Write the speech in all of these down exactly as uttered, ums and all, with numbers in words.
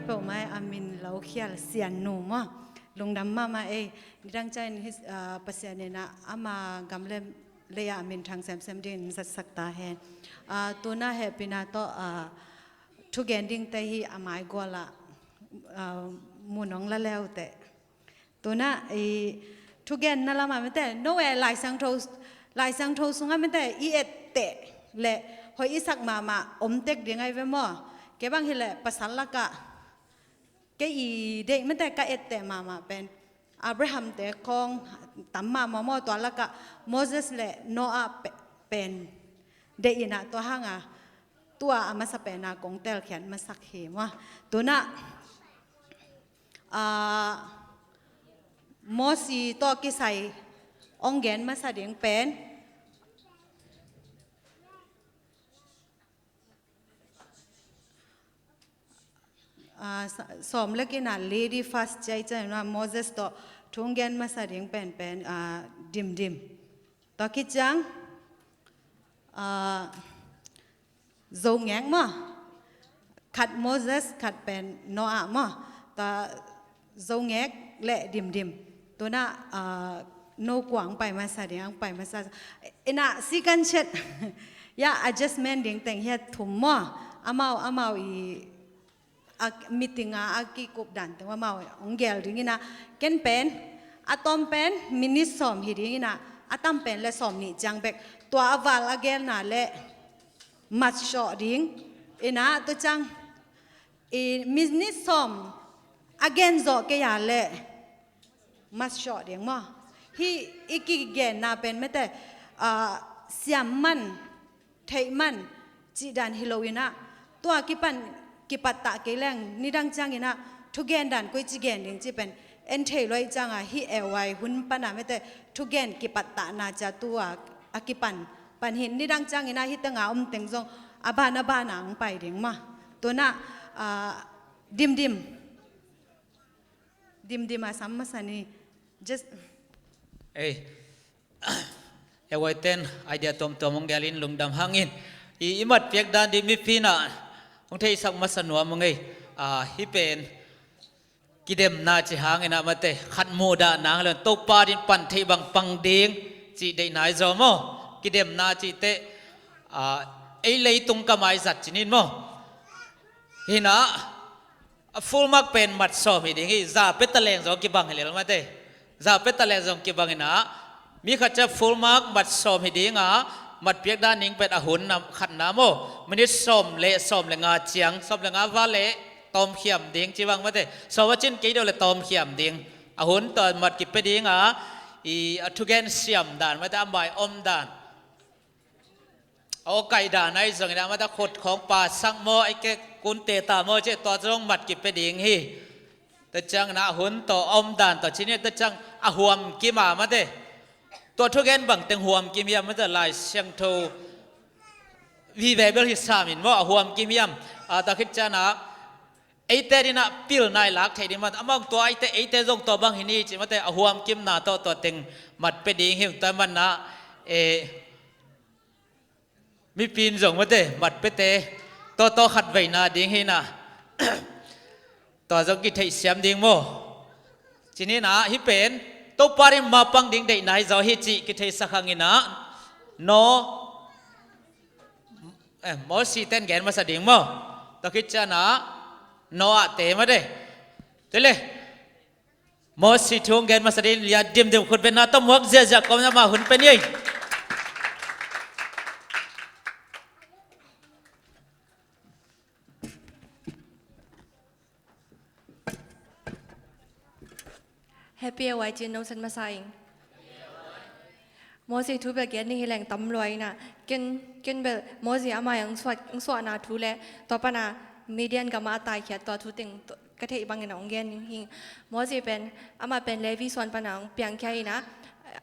Peuhmah a min lo khial Sian Nu maw. Lungdam mahmah ei. Nidang ciangin hi, ah, Pasian in ah ama gam le lei ah a minthang semsem dingin zatsak ta hen. Ah, tuna hehpihna tawh, ah, thugen dingte hi a maigual ah, ah, mun hong la leuteh. Tuna i thugenna lamah mite, no e Lai Siangtho, Lai Siangtho sungah mite i etteh le hoih i sak mahmah om tek ding ahi ve maw? Kei bang hileh pasal lakah kei i deih mite ka etteh mahmah pen Abraham te khawng tam mahmah maw, tua lakah Moses le Noah pe-, pen deih in ah tua hangah tua a masa pen a kong telkhiat masak hi maw. Tuna, ah, Mosi tawh kisai hong gen masa ding pen, ah, sa-, sawm le kina lady first ciai ciai na Moses tawh thu hong gen masa ding pen pen, ah, Dim Dim. Tua khit ciang, ah, Zo ngek maw? Khat Moses, khat pen Noah maw? Tua Zo ngek le Dim Dim. Tuna, ah, no kua hong pai masa ding, hong pai masa. Ina second chat. Ya, adjustment ding teng hiat thum maw? Amau, amau i a meeting a, a kikup dan teng amau hong gel ding ina, ken pen a tawm pen minute sawm hi ding ina, a tam pen le sawm nih ciang bek, tua a val a gelna le mat sawh ding ina, tua ciang i minute sawm a gen zawh kei a le mat sawh ding maw? Hih i kigenna pen mite, ah, siam man, theih man cih dan hi lo ina, tua kipan kipattah kei leng nidang ciang ina thugen dan koici gen ding cih pen en thei lo ahih cianga, hih A Y hun pana mite thugen kipattahna cia tua a kipan pan hi. Nidang ciang ina hih tenga om teng zong a ban a bana hong pai ding maw? Tuna, ah, Dim Dim. Dim Dim a sam masa ni. Just ei, A Y ten idea tuamtuam hong gelin lungdam hangin i, i mat piak dan ding mipi na hong theisak masa nuam hong ei. Ah, hih pen kidemna ci hangin ah mate, khat muhdah nang le Topa din pan thei bang pang ding cih deihna i zaw maw? Kidemna cih teh, ah, ei leitung kamai zat cinin maw? Hina a full mark pen mat sawm hi ding hi, za peta leng zong kibang hi lel mate. Za peta leng zong kibang ina, mi khat cia full mark mat sawm hi dinga, mat piak dan ning pet a hun na, khatna maw, minute sawm le, sawm le nga ciang, sawm le nga va le tawmkhiam ding ci bang mate. Sawm a cin kei deuh le tawmkhiam ding. A hun tawh mat kipe dinga, i a thugen siam dan mate, a mai om dan. A aw kaih dan ahi zongin ah mate khut khawng pa sak maw, ei ke kunte ta maw, cih tua zong mat kipe ding hi. Tua ciangin ah a hun tawh a om dan tawh cin hi, tua ciang a huam kim a mate. Tua thugen bang teng huam kim hiam mate, Lai Siangtho vive bel hi samin maw, a huam kim hiam. A tua khit ciangin ah eite dinah pilna i lak thei ding mate, amau tua eite, eite zong tua bang hi ni cih mate, a huam kimna tawh tua teng mat pe ding hi. Tua manah, eh, mipi in zong mate, mat pete, tawtaw khat veina ding hi na. Tua zong kitheihsiam ding maw? Cinin ah, hih pen, Topa ding mapang ding deihna hi zaw hi cih kitheihsak hangin ah, no, eh, Mosi ten gen masa ding maw? Tua khit ciangin ah, Noah te mate. Tele. Mosi thu hong gen masa ding, lia dimdim khut beng na tawh muak ziahziah kawm na mah hun pe ni. Happy A Y G no san masa ing. Mosi thu bel gen ni hi leng tam lua ina. Ken, ken bel Mosi ama yang suat, suatna thu le tua pana Midian gama a taikhiat tua thu teng ka theih bangin a hong gen hi. Mosi pen, ama pen Levi suan pana hong piangkhia ina,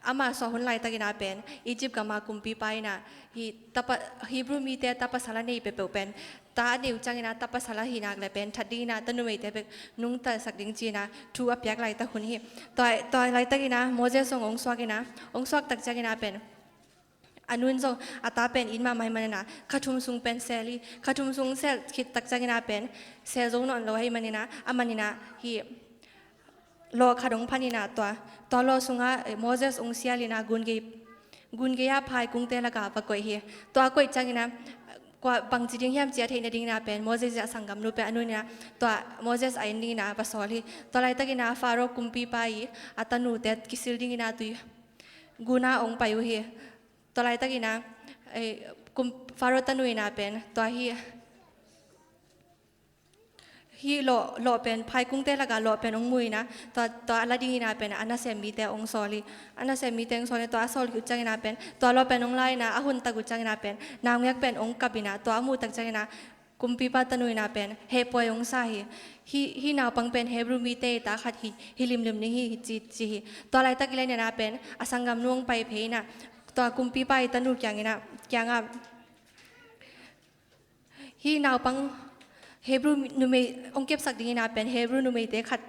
ama suah hun laitakin a pen Egypt gama kumpipa ina, hi tapa, Hebrew mite tapasal a nei peuhpeuh pen, ta a nei uh ciangin a tapasal a hi nak le pen that ding ina, ta numeite bek nungtasak ding ci ina thu a piak laitak hun hi. Tua, tua laitakin a Moses hong, hong suak ina, hong suak tak ciangin a pen A nu in zong a ta pen it mahmah ahih manin ah kha thum sung pen sel hi. Kha thum sung sel khit tak ciangin ah pen sel zo nawn lo ahih manin ah, a manin ah hih lawh khat hong phan in ah tua, tua lawh sungah, eh, Moses hong sial in ah gun gei, gun gei ah phai kungte lakah va koih hi. Tua a koih ciangin ah kua bangci ding hiam ci a theih nadingin ah pen Moses ii a sanggamnu pen a nu in ah tua Moses a en dingin ah va sawl hi. Tua laitakin ah Pharaoh kumpipa ii a tanute kisil dingin ah tui gun ah hong pai uh hi. Tua laitakin ah, eh, kum, Pharaoh tanu in ah pen tua hih, hih lawh, lawh pen, phai kungte lakah lawh pen hong mu in ah, tua, tua a la dingin ah pen a nasem mite hong sawl hi. A nasem mite hong sawl hi, tua a sawl khit uh ciangin ah pen tua lawh pen hong la in ah, a hun tak uh ciangin ah pen naungek pen hong kap in ah, tua a muh tak ciangin ah kumpipa tanu in ah pen hehpuai hong sa hi. Hih, hih naupang pen Hebrew mite ii ta khat hi, hi limlim ding hi, ci, ci hi. Tua laitak lian in ah pen a sanggamnu hong pai phei in ah tua kumpipa ii tanu kiangin ah, kiangah, hih naupang Hebrew mi, numei hong kepsak dingin ah pen Hebrew numeite khat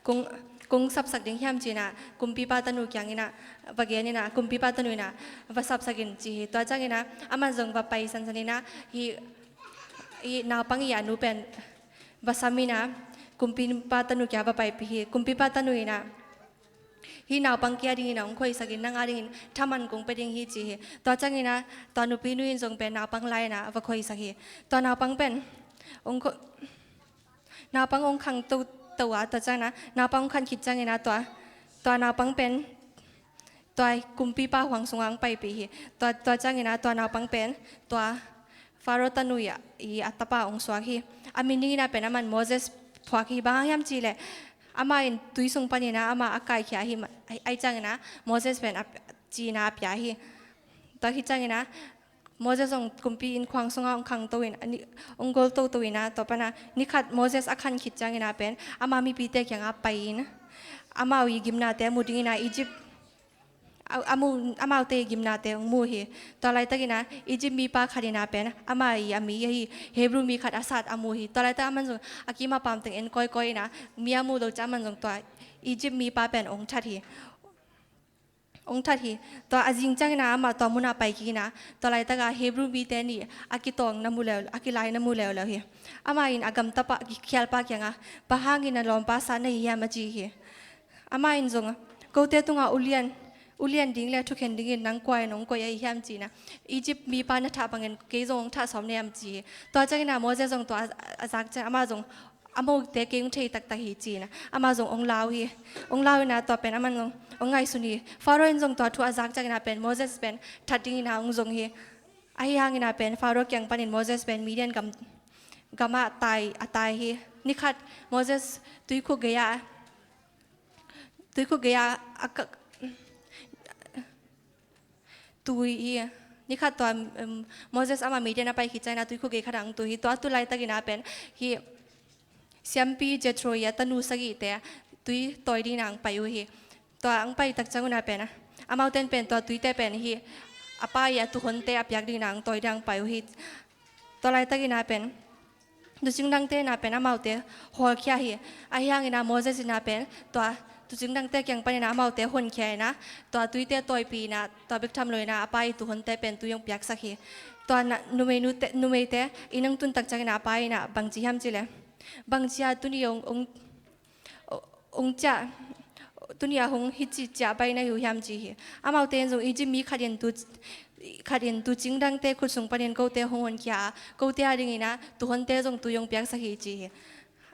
kong, kong sapsak ding hiam ci in ah kumpipa tanu kiangin ah va gen in ah kumpipa tanu in ah va sapsak in ci hi. Tua ciangin ah aman zong va pai sansan in ah hih, hih naupang ii a nu pen va sam in ah kumpipa tanu kiangah va paipih hi. Kumpipa tanu in ah hih naupang kei a dingin ah hong khoisak in, nang a dingin thaman kong pia ding hi ci hi. Tua ciangin ah tua nupinu in zong pen naupang la in ah va khoisak hi. Tua naupang pen hong kho, naupang hong khang toto a, tua ciangin ah naupang hong khan khit ciangin ah tua, tua naupang pen tua kumpipa huang sungah hong paipih hi. Tua, tua ciangin ah tua naupang pen tua Pharaoh tanu ii a, ii a tapa hong suak hi. A min dingin ah pen aman Moses phuak hi. Bang hang hiam cih leh amah in tui sung panin ah amah a kaikhia hi ma, ahih ciangin ah Moses pen a, ci in ah a pia hi. Tua khit ciangin ah Moses zong kumpi innkuan sungah hong khang to in, a ni, hong gol toto in ah, tua pan ah ni khat Moses a khan khit ciangin ah pen ama mipite kiangah pai in, amau ii gimnate mu dingin ah Egypt, a, a mu, amaute ii gimnate hong mu hi. Tua laitakin ah Egypt mipa khat in ah pen ama ii a mi ahi Hebrew mi khat a sat a mu hi. Tua laitak aman zong a kim a pam teng en kawikawi in ah mi a muh loh ciang aman zong tua Egypt mipa pen hong that hi. Hong that hi. Tua a zing ciangin ah amah tua munah pai kik in ah, tua laitak ah Hebrew mite nih a kitawng na mu leu, a kilai na mu leuleu hi. Amah in a gamtapa, a kikhialpa kiangah, "Bang hangin na lawmpa sat na hi hiam?" a ci hi. Amah in zong, "Kote tungah ulian, ulian ding le thukhen dingin nang kua in hong koih ahi hiam?" ci in ah, "Egypt mipa na thah bangin kei zong hong thah sawm na hiam?" ci hi. Tua ciangin ah Moses zong tua a, a zak ciang amah zong, "A mote kei hong thei taktak hi," ci in ah amah zong hong lau hi. Hong lau in ah tua pen aman zong hong ngaihsun hi. Pharaoh in zong tua thu a zak ciangin ah pen Moses pen that dingin ah hong zong hi. Ahih hangin ah pen Pharaoh kiang panin Moses pen Midian gam, gamah tai, a tai hi. Ni khat Moses tuikhuk gei ah, tuikhuk gei ah a ka, tu hi. Ni khat tua, em, Moses amah Midian a pai khit ciangin ah tuikhuk gei khat ah hong tu hi. Tua tu laitakin ah pen hih siampi Jethro ii a tanu sagihte tui tawi dingin ah hong pai uh hi. Tua hong pai tak ciangun ah pen, amaute in pen tua tuite pen hih a pa ii a tuuhonte a piak dingin ah hong tawi dingin ah hong pai uh hi. Tua laitakin ah pen tuucing dangte in ah pen amaute hawlkhia hi. Ahih hangin ah Moses in ah pen tua tuucing dangte kiang panin ah amaute honkhia in ah tua tuite tawipih in ah tua bek tham lo in ah a pa ii tuuhonte pen tui hong piaksak hi. Tua na, numeinu te, numeite inn hong tun tak ciangin ah a pa in ah bang ci hiam cih leh, "Bang ci a tuni hong, hong, hong ciah, tuni a hong hih ci ciah baih na hi uh hiam?" ci hi. Amaute in zong, "Egypt mi khat in tu, khat in tuucing dangte khut sung panin kote hong honkhia a, kote a dingin ah tuuhonte zong tui hong piaksak hi," ci hi.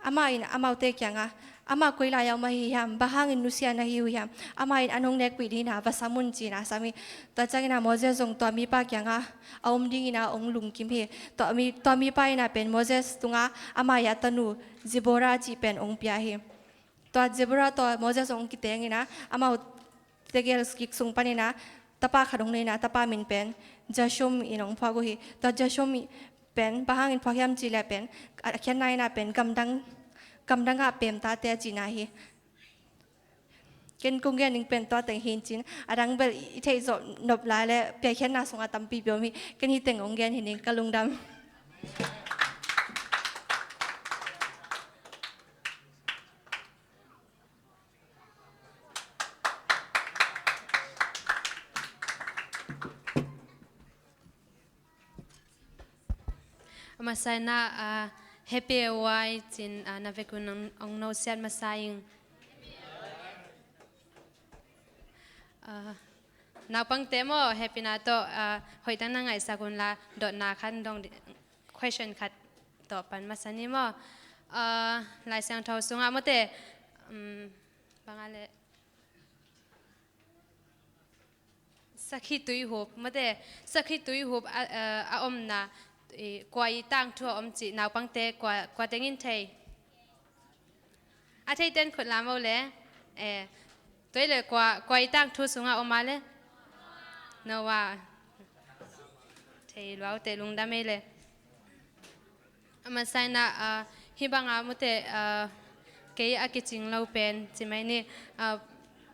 Amah in amaute kiangah, "Amah koi lai a om ahi hiam? Bang hangin nusia na hi uh hiam? Amah in an hong nekpih dingin ah va sam un," ci in ah sam hi. Tua ciangin ah Moses zong tua mipa kiangah a om dingin ah hong lungkim hi. Tua mi, tua mipa in ah pen Moses tungah amah ii a tanu Zipporah cih pen hong pia hi. Tua Zipporah tawh Moses hong kiteng in ah, amau tegel kik sung panin ah tapa khat hong nei in ah, tapa min pen Gershom in hong phuak uh hi. Tua Gershom pen bang hangin phuak hiam cih leh pen, a khiatna in ah pen gamdang, gamdang ah pemtate a cihna hi. Ken kong gen ding pen tua teng hi in cin, a dang bel i theih zawh nop lai leh Piakkhiatna sungah tampipi om hi. Ken hih teng hong gen hi ning, ka lungdam. Masa in ah, ah, Happy Awai cin, ah, na vekun ong, ong no siat masa ing. Ah, naupangte maw, happy na tawh, ah, hoih tak na ngaihsak un la, dotna khat dong di, question khat tawh pan masa ni maw. Ah, Lai Siangtho sungah mawte, um, bang a le, sakhi tuihup, mawte, sakhi tuihup a, a, a omna, i, kua i tangthu a om cih naupangte kua, kua tengin thei? A theiten khut la maw le? Eh, tua i le kua, kua i tangthu sungah om a le? Noah. Thei luaute lungdam ei le. A masa in ah, ah, hih banga mawte, ah, kei a kicing lo pen, ci mai ni, ah,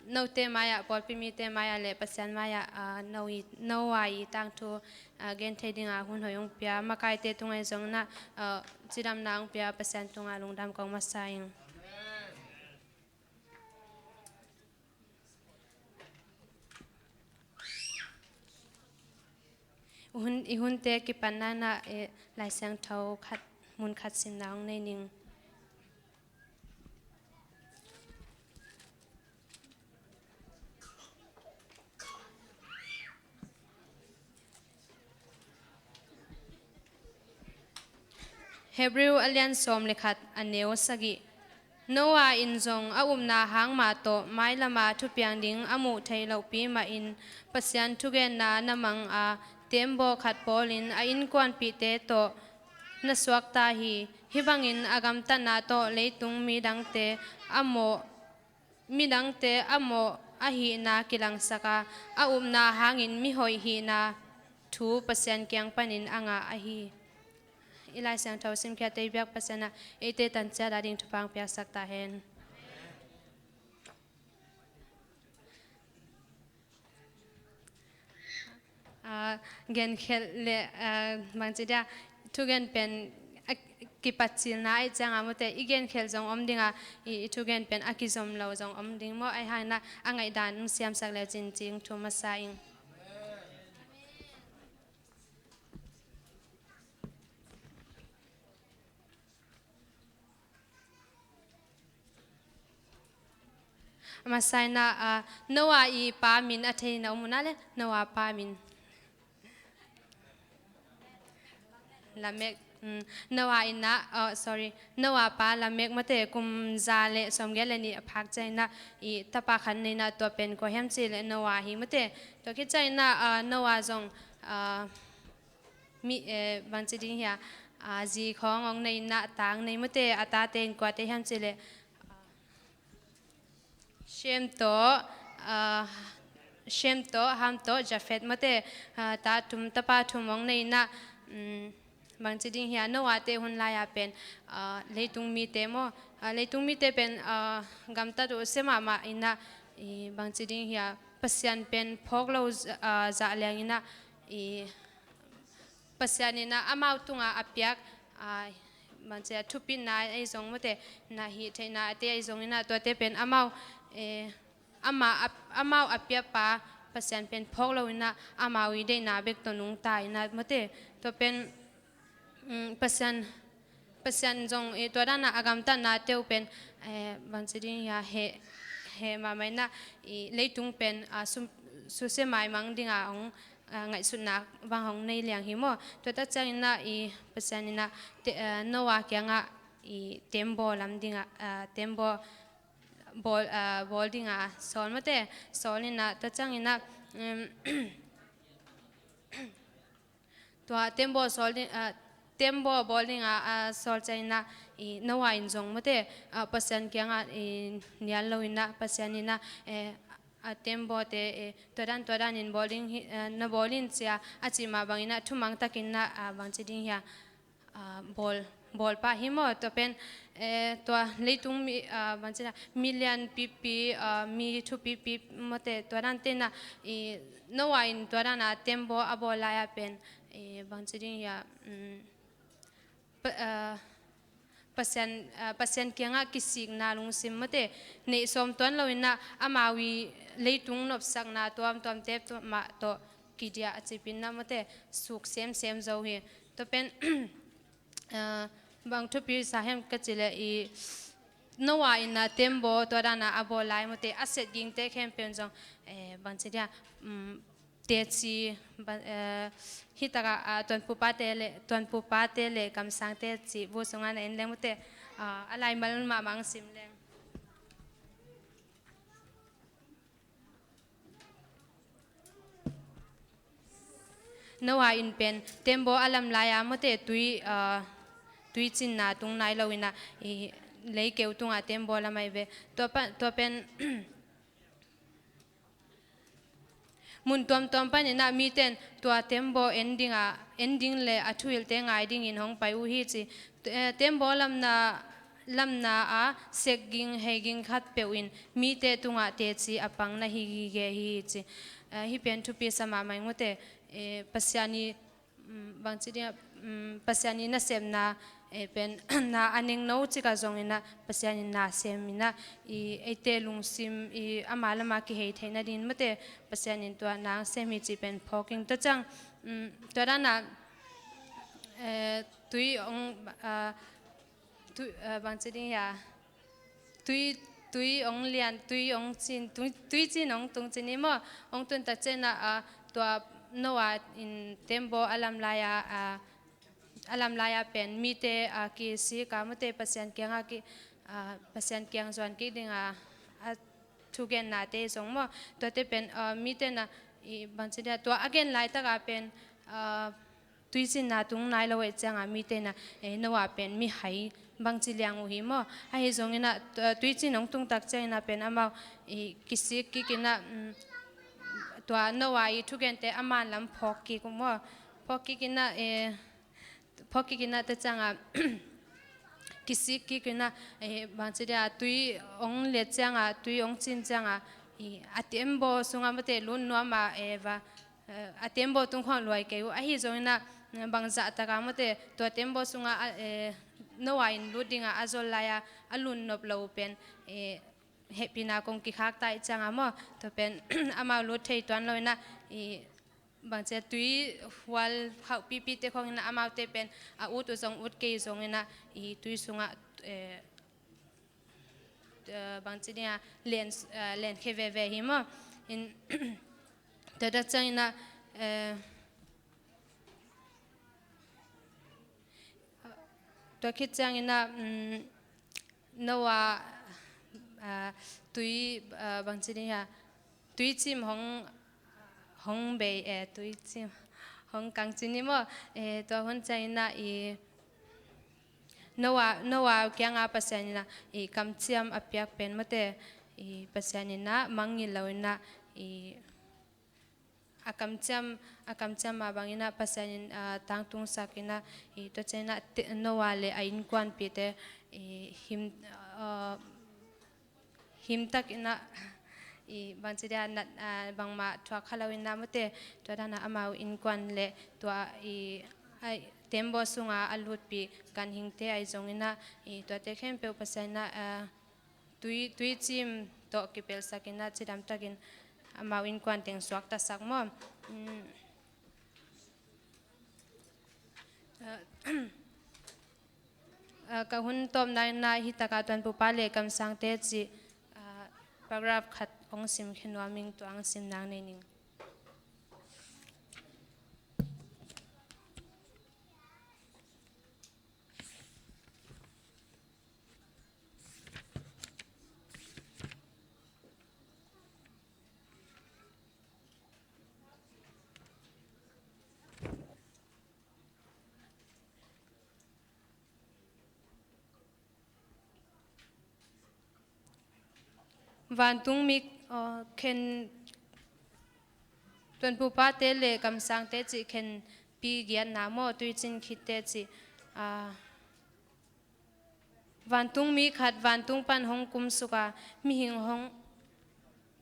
note mai-ah, pawlpi mite mai-ah le Pasian mai-ah, ah, no i, Noah i tangthu, ah, gen thei dinga hun hoih hong pia, makaite tungah zong in ah, ah, cidamna hong pia Pasian tungah lungdam kong masa ing. Hun, i hunte kipan na in ah, eh, Lai Siangtho khat, mun khat simna hong nei ning. Hebrew a lian sawm le khat, a neu sagih. Noah in zong a upna hang mah tawh mailama thupiang ding a muh theih lohpi mahin Pasian thugenna na mang a, teembaw khat pawlin a innkuanpihte tawh na suakta hi. Hih bangin a gamtatna tawh leitung midangte a mawh midangte a mawh ahihna kilangsak a, a upna hangin mihoih hihna thu Pasian kiang panin a ngah ahi. I Lai Siangtho simkhiatte i biak Pasian ah eite tanciat a ding thupha hong piaksak ta hen. Ah, genkhelh le, ah, bangci dia, thugen pen, ah, kipatcilna ahih cianga mawte, i genkhelh zong om dinga, i, i thugen pen a kizom lo zong om ding maw, ahih hangin a ngaihdan hong siamsak le cin ci hong thum masa ing. A masa in ah, ah, Noah i pa min a thei na om uh na le, Noah pa min. Lamek, mm, Noah in ah, oh, sorry, Noah pa Lamek mawte kum za le sawmgiat le nih a phak ciangin ah, i tapa khat nei in ah, tua pen kua hiam cih leh Noah hi mawte. Tua khit ciangin ah, ah, Noah zong, ah, mi, eh, bangci ding hia, ah, zi khawng hong nei in ah, ta hong nei mawte, a tate in kuate hiam cih leh, Shem tawh, ah, Shem tawh, Ham tawh, Jafet mawte, ah, ta thum, tapa thum hong nei in ah, mm, bangci ding hia, Noah te hun lai-a pen, ah, leitung mite maw, ah, leitung mite pen, ah, gamtat uh sia mahmah in ah, i, bangci ding hia, Pasian pen phawk lo, ah, zah liang in ah, i, Pasian in ah amau tungah a piak, ah, bangci a thupitna ahi zong mawte, na hih theihna a te ahi zong in ah tuate pen amau, eh, amah a, amau a piakpa Pasian pen phawk lo in ah amau i deihna bek tawh nungta in ah mawte. Tua pen, mm, Pasian, Pasian zong, eh, tua dan a a gamtatna te uh pen, eh, bangci ding hia, heh, heh mahmah in ah, i, leitung pen, ah, sum, susia maimang dinga hong, ah, ngaihsutna bang hong nei liang hi maw. Tua tak ciangin ah, i, Pasian in ah te, ah, Noah kiangah, i, teembaw lam dinga, ah, teembaw bawl, ah, bawl dinga sawl mawte, sawl in ah, tua ciangin ah, um, tua teembaw sawl ding, ah, teembaw bawl dinga, ah, sawl ciangin ah, i, Noah in zong mawte, ah, Pasian kiangah, i, nial lo in ah, Pasian in ah, eh, a teembawte, eh, tua dan, tua danin bawl ding hi, ah, na bawl in ci a, a cih mah bangin ah, thumang takin ah, ah, bangci ding hia, ah, bawl, bawl pah hi maw, tua pen, eh, tua leitung mi, ah, bangci ding, mi lianpipi, ah, mi thupipi mawte, tua dante in ah, i, Noah in tua dan a teembaw a bawl lai-a pen, i, bangci ding hia, mm, Pa-, ah, Pasian, ah, Pasian kiangah kisikna lungsim mawte, neih sawm tuan lo in ah, amau i leitung nopsakna tuamtuamte mah tawh kidiah a cipin ah mawte, suk semsem zo hi. Tua pen, eh, bang thupi sa hiam ka cih leh i Noah in a tembaw tua dan a a bawl lai mawte a set gingte khempeuh in zong, eh, bangci dia, um, teci, ba-, eh, hi taka, ah, tuanpupate le, tuanpupate le kamsangte cih bu sungah na en leng mawte, ah, a laimal mahmah ang sim leng. Noah in pen tembaw a lam lai-a mawte tui, ah, tuicinna tung nai lo in a, i, leikeu tungah tembaw lam ahi ve. Tua pa-, tua pen mun tuamtuam panin a mite in tua tembaw en ding a, en ding le a thuhilhte ngai dingin hong pai uh hi ci. Eh, tembaw lamna, lamna a sek ging hei ging khat peuh in mite tungah teci a pang na hi gige hi ci. Eh, hi pen thupi sa mahmah ing mawte, eh, Pasian i, mm, bangci ding a, mm, Pasian i nasepna, eh, pen na a nengno cik a zong in a Pasian in na sem in a i eite lungsim i ama lama kihei theihna dingin mawte Pasian in tua na sem hi cih pen phawk ing. Tua ciang, mm, tua dan a, eh, tui ong, ah, tui, ah, bangci ding hia, tui, tui ong lian, tui ong cin, tui, tuicin ong tung cin i maw, ong tun tak ciang a, ah, tua Noah in tembaw a lam lai-a, ah, a lam lai-a pen mite, ah, kisik a mawte Pasian kiang a ki, ah, Pasian kiang zuan kik ding a, a thugennate zong maw, tuate pen, ah, mite na i bangci dia tua a gen laitak a pen, ah, tuicinna tung nai lo eh ciang a mite na, eh, Noah pen mihai bangci liang uh hi maw. Ahi zong in a, tu-, tuicin ong tung tak ciang in a pen amau i kisik kik in a, mm, tua Noah i thugente a man lam phawk kik uh maw. Phawk kik in a, eh, phawk kik in a tua ciang a kisik kik in a, eh, bangci dia tui ong liat ciang a, tui ong cin ciang a, i, a tembaw sungah mawte lut nuam a, eh, va, eh, a tembaw tung khawng luai kei uh. Ahi zong in a, eh, bangzah tak a mawte tua tembaw sungah, eh, Noah in lut ding a a zol lai-a a lut nop lo uh pen, eh, hehpihna kong kikhak ta i ciang a maw, tua pen amau lut thei tuan lo in a, i, bangci a tui hual khauh pipite khawng in a amaute pen a ut uh zong ut kei zong in a i tui sungah, eh, eh, bangci ding a len, eh, len khe veve hi maw. In, tua tak ciang in a, eh, tua khit ciang in a, mm, Noah, ah, tui, ah, bangci ding hia, tuicim hong, hong bei, eh, tuicim hong kang cin i maw, eh, tua hun ciang in a i Noah, Noah kiang a Pasian in a i kamciam a piak pen mawte, i Pasian in a mangngilh lo in a i a kamciam, a kamciam mah bang in a Pasian in, ah, tangtungsak in a, i, tua ciang in a te-, Noah le a innkuanpihte, i, him, ah, him tak in a, i, bangci dia nat, ah, bangmah thuak kha lo in a mawte, tua dan a amau innkuan le tua, i, a, tembaw sung a a lutpih ganhingte ahi zong in a, i, tuate khempeuh Pasian in a, ah, tui, tuicim tawh kipelhsak in a cidam takin amau innkuan teng suaktasak maw. Mm. Ah, ah, ka hun tawpna in a hi tak a Tuanpupa le kamsangte cih, ah, paragraph khat hong sim khe nuam ing, tua hong sim nang nei ning. Vantung mi, aw, khen, Tuanpupate le kamsangte cih khenpi giatna maw, tuicin khitte cih, ah, vantung mi khat vantung pan hong kumsuk a, mihing hong,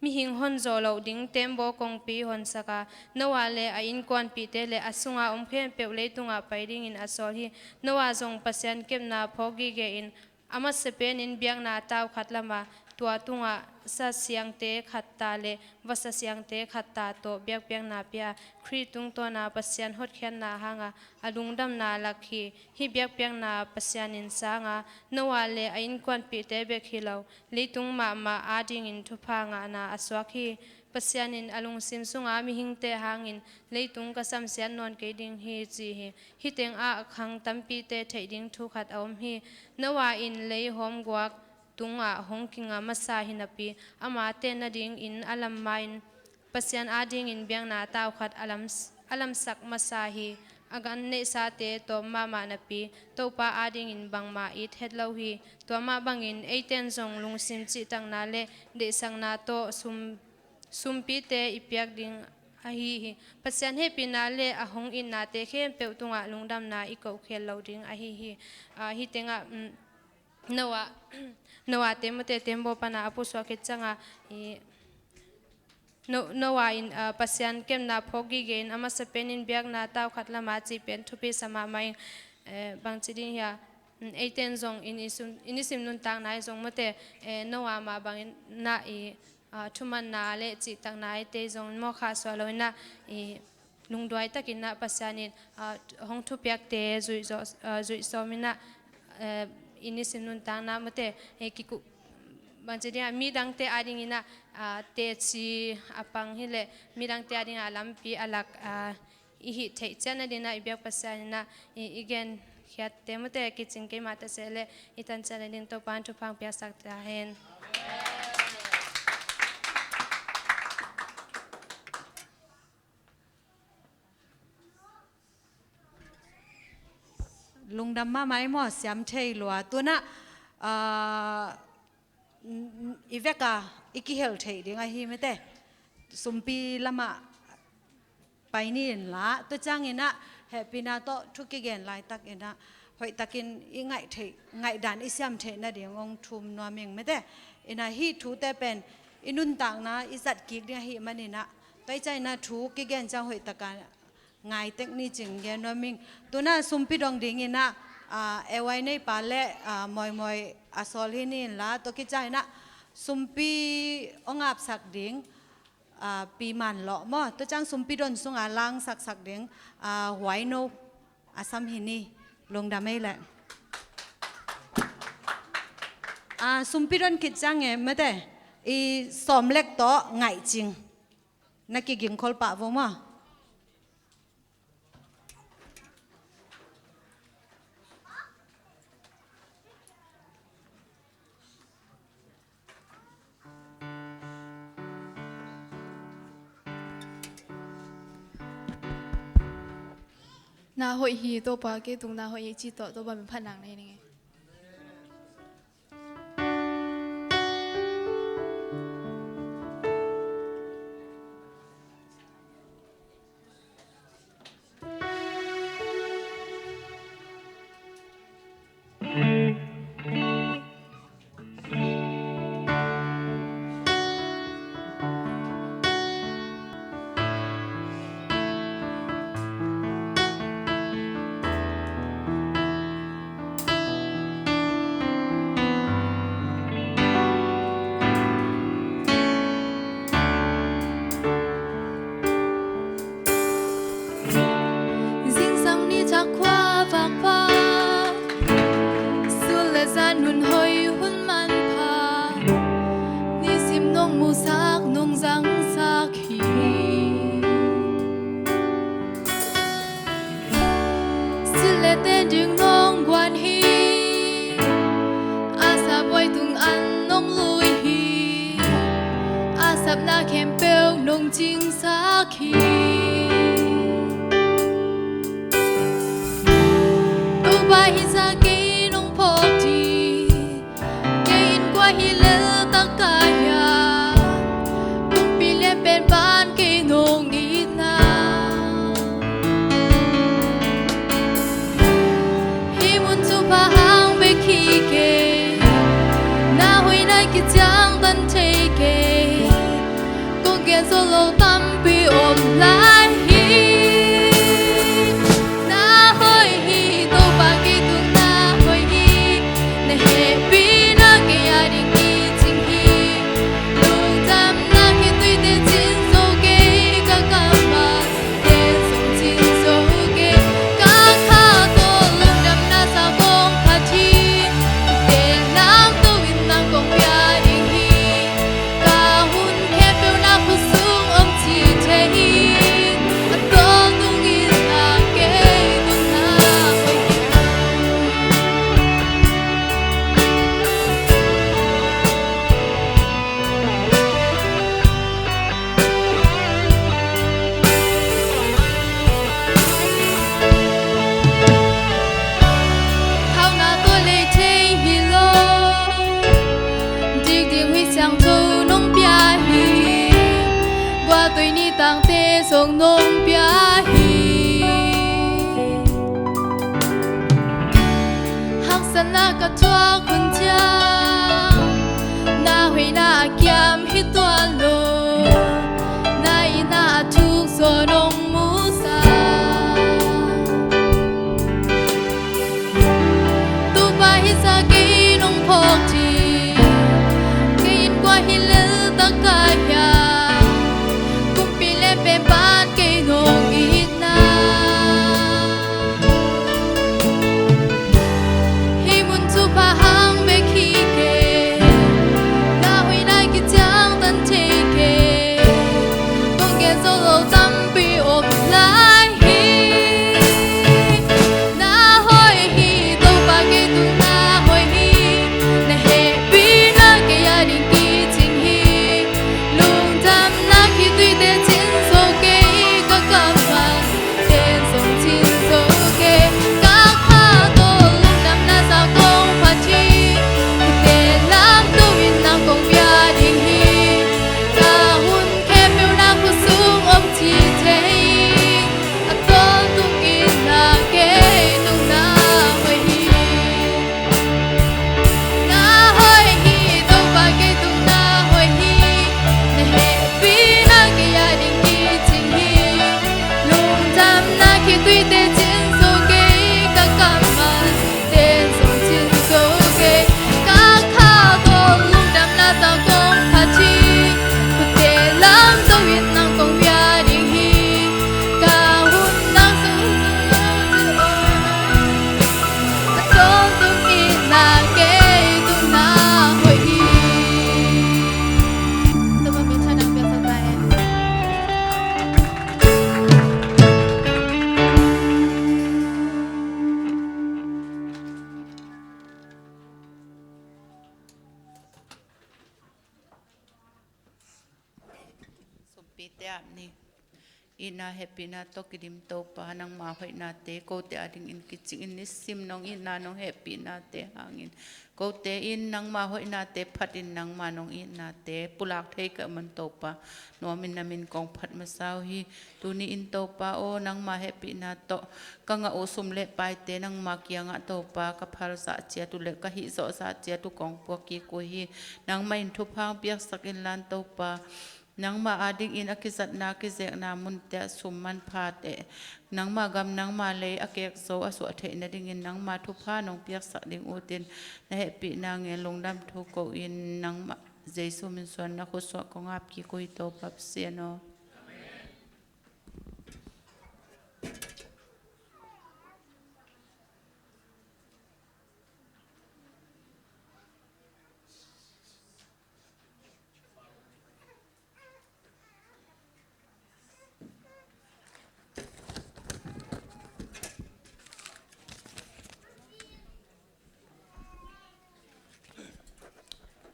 mihing hon zawh loh ding tembaw kongpi honsak a, Noah le a innkuanpihte le a sunga om khempeuh leitungah pai dingin a sawl hi. Noah zong Pasian kepna phawk gige in, a masa penin biakna tau khat lam a, Tua tungah sa siangte khat ta le vasa siangte khat ta tawh biakpiakna pia a, Khrih tungtawna Pasian hotkhiatna hanga a lungdamna lak hi. Hih biakpiakna Pasian in sanga Noah le a innkuanpihte bek hi lo, leitung mahmah adingin thupha ngahna a suak hi. Pasian in a lungsim sunga mihingte hangin leitung ka samsiat nawn kei ding hi ci hi. Hih tengah khang tampite theih ding thu khat a om hi. Noah in lei hawmguak tungah hong kinga masa hi napi, ama ten nadingin a lam ma-in Pasian adingin biakna tau khat a lam, a lamsak masa hi. A gan neihsate tawm mahmah napi, Topa adingin bangmah it het lo hi. Tua mah bangin eiten zong lungsim cihtakna le deihsakna tawh sum, sumpite i piak ding ahi hi. Pasian hehpihna le a hong itnate khempeuh tungah lungdamna i kohkhel lo ding ahi hi. Ah, hih tengah, mm, Noah, Noah te mate tembaw pana a pusuak khit cianga, i, No-, Noah in, ah, Pasian kepna phawk gige in a masa penin biakna tau khat lama cih pen thupi sa mahmah ing, eh, bangci ding hia, mm, eiten zong i nisim, i nisim nuntakna i zong mate, eh, Noah mah bangin na i, ah, thumanna le cihtakna eite zong mawkha suah lo ina i lungduai takin ah Pasian in, ah, hong thupiakte zuih zo-, ah, zuih sawm ina, eh, i nisim nuntakna mate, eh, kiku-, bangci ding ah midangte adingin ah, ah, teci a pang hileh midangte adingin ah lampi a lak, ah, i hih theih ciat nadingin ah i biak Pasian in ah i, i genkhiatte mate kicing keimah ta sehleh i tan ciat nadingin Topa in thupha piaksak ta hen. Lungdam mahmah i maw, siam thei lua. Tunah, ah, i veka i kihel thei ding ahi mate. Sumpi lamah pai ni in la, tua ciangin ah hehpihna tawh thu kigen laitak in ah hoihtakin i ngaih theih, ngaihdan i siam theih nading hong thum nuam ing mate. Ina hih thute pen i nuntakna i zat kik ding ahih manin ah, tua i ciangin ah thu kigen ciang hoihtaka ngai tek ni cing gen nuam ing. Tunah sumpi dong dingin ah, ah, A Y neipa le, ah, Mawimawih a sawl hi ni in la, tua khit ciangin ah sumpi hong apsak ding, ah, Pi Man Lawh maw, tua ciang sumpi don sunga langsaksak ding, ah, Huai No a sam hi ni. Lungdam ei leh. Ah, sumpi don khit ciang e mate, i sawm lek tawh ngaih cing. Na kigingkhol pah vo maw. Na hoih hi, Topa kei tung na hoih hi ci tawh Topa min phat nang na hi ning e. Zingsang ni ciang khua vak pha, sun le zan hun hoih hun manpha, nisim nong musak nong zangsak hi. Silh le ten ding nong guan hi, a sap huai tung an nong lui hi, a sapna khempeuh nong cingsak hi. Topa hi sa kei nong phawk ding, kei in kua hi lel tak ka hia, pumpi lian pen pan kei nong itna. Hih mun thupha hang bek hi kei, na hoihna kiciangtan thei kei, kong gen zo lo tampi om lai hi. Na hoih hi, Topa kei tung na hoih hi, na hehpihna kei a ding kicing hi. Haksatna ka thuak hun ciang, na hoihna a kiam hi tuan lo, na itna a thuk zaw nong musak. Topa hi sa kei nong phawk ding, kei in kua hi lel tak ka hia, kumpi le pen pan kei nong itna. Hih mun thupha hang bek hi kei, na hoihna kiciangtan thei kei, kong gen zo lo tampi om lai hi. Na hoih hi Topa, kei tung na hoih hi, na hehpihna kei a ding kicing hi. Lungdamna khitui teh cin zo kei, ka kammal ten zong cin zo kei. Ka kha tawh lungdamna za kong phat hi, khut teh lamto in nang kong bia ding hi. Ka hun khempeuh na khut sung om ci thei, a tawntung in na kei tung na hoih hi. Na hoih hi Topa, kei tung na hoih hi, na hehpihna kei a ding kicing hi. Lungdamna khitui teh cin zo kei, ka kammal ten zong cin zo kei. Ka kha tawh lungdamna za kong phat hi, khut teh lamto in nang kong bia ding hi. Ka hun nang sung a tawntung in na kei tung na hoih hi. Topa min thang nang piaksak ta hen. Sumpite ap ni. Itna hehpihna tawh kidim Topa, nangma hoihnate kote adingin kicingin nisim nong itna nong hehpihnate hangin kote in nangma hoihnate phatin nangma nong itnate pulak thei ka man Topa, nuamin na min kong phat masa uh hi. Tuni in Topa aw, nangma hehpihna tawh ka ngah uh sum le paite nangma kiangah Topa ka phal zah ciat uh le ka hih zawh zah ciat uh kong puak kik uh hi. Nangmah in thupha hong piaksak inla Topa, nangma adingin a kizatna a kizekna munte ah sum manphate, nangma gam nangma lei a kek zo a suah theih nadingin nangma thupha nong piaksak ding utin, na hehpihna ngen lungdam thu ko-in nangmah Jesu min suang na khut sungah kong ap kik uh hi Topa Pasian aw.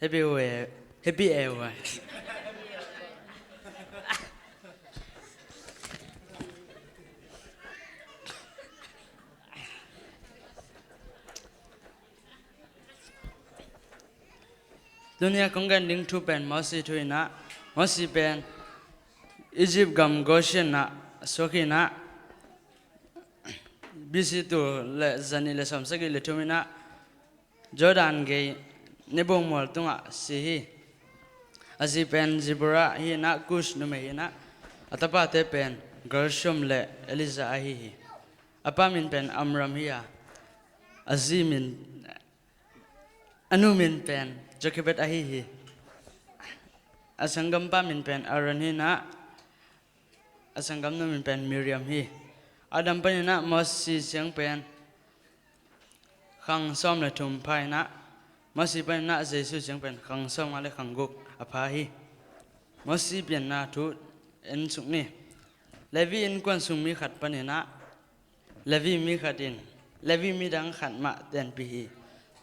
Happy Easter. Happy Easter. Tuni a kong gen ding thu pen Mosi thu in ah, Mosi pen Egypt gam Goshen ah suak in ah, B C tul le zanih le sawmsagih le thum in ah Jordan gei Nebo mual tungah si hi. A zi pen Zipporah hi in ah, Kush numei hi in ah, a tapate pen Gershom le Eliezer ahi hi. A pa min pen Amram hi a, a zi min, a nu min pen Jochebed ahi hi. A sanggampa min pen Aaron hi in ah, a sanggamnu min pen Miriam hi. Adam panin ah Mosi ciang pen khang sawm le thum pha in ah, Mosi panin ah Jesu ciang pen khang sawmnga le khang guk a pha hi. Mosi pianna thu en suk ni. Levi innkuan sung mi khat panin ah Levi mi khat in Levi midang khat mah tenpih hi.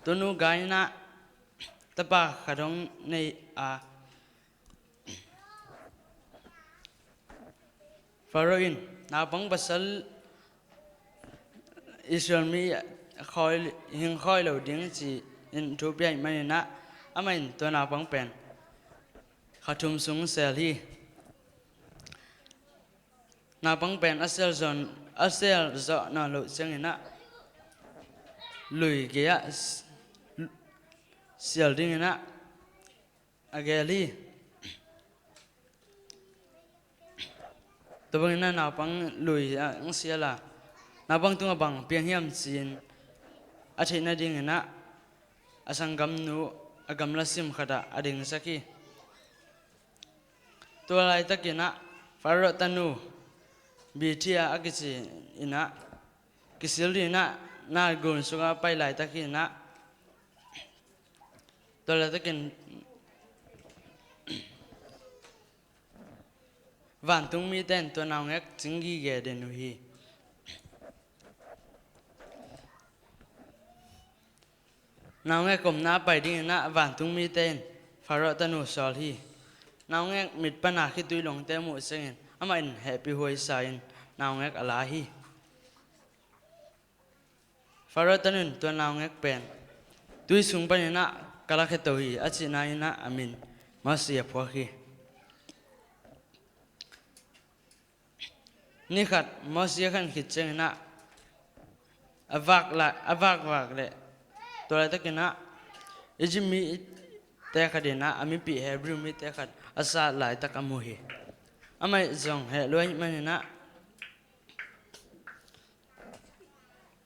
Tunu gai in ah tapa khat hong nei a, Pharaoh in naupang pasal Israel mi khawi, hing khawi lo ding ci-in thu pia ahih manin ah, amah in tua naupang pen kha thum sung sel hi. Naupang pen a sial zawh, a sial zawh nawn loh ciangin ah lui gei-ah s-, sial dingin ah a gel hi. Tua bangin ah naupang lui ah hong sial a, naupang tungah bang piang hiam ci-in a theih nadingin ah a sanggamnu a gamla sim khatah a dingsak hi. Tua laitakin ah Faro tanu Bithia a kici in ah kisil dingin ah na gun sungah pai laitak hi in ah, tua laitakin vantung mite in tua naungek cing gige den uh hi. Naungek omna pai dingin ah vantung mite in Faro tanu sawl hi. Naungek mit pana khitui longte muh ciangin amah in hehpih huaisa in naungek a la hi. Faro tanu in tua naungek pen tui sung panin ah ka lakhia to hi a cihna in ah a min Mosi a phuak hi. Ni khat Mosi a khan khit ciangin ah a vak la-, a vakvak leh tua laitakin ah Egypt mite khat in ah a mipih Hebrew mite khat a sat laitak a mu hi. Amah zong heh lua ahih manin ah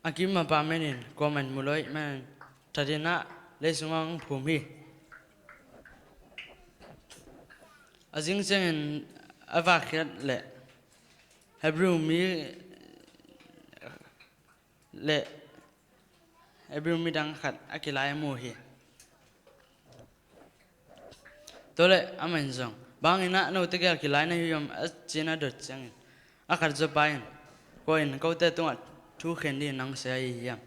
a kim a pa menin kuamah in mu lua ahih manin that in ah lei sungah hong phum hi. A zing ciangin a vakkhiat leh Hebrew mi leh Hebrew midang khat a kilai a mu hi. Tua leh amah in zong, "Bang hangin ah note gel kilai na hi hiam?" a ci-in a dot ciangin a khat zawpa in, "Kua in kote tungah thu khen dingin nang sia ahi hiam?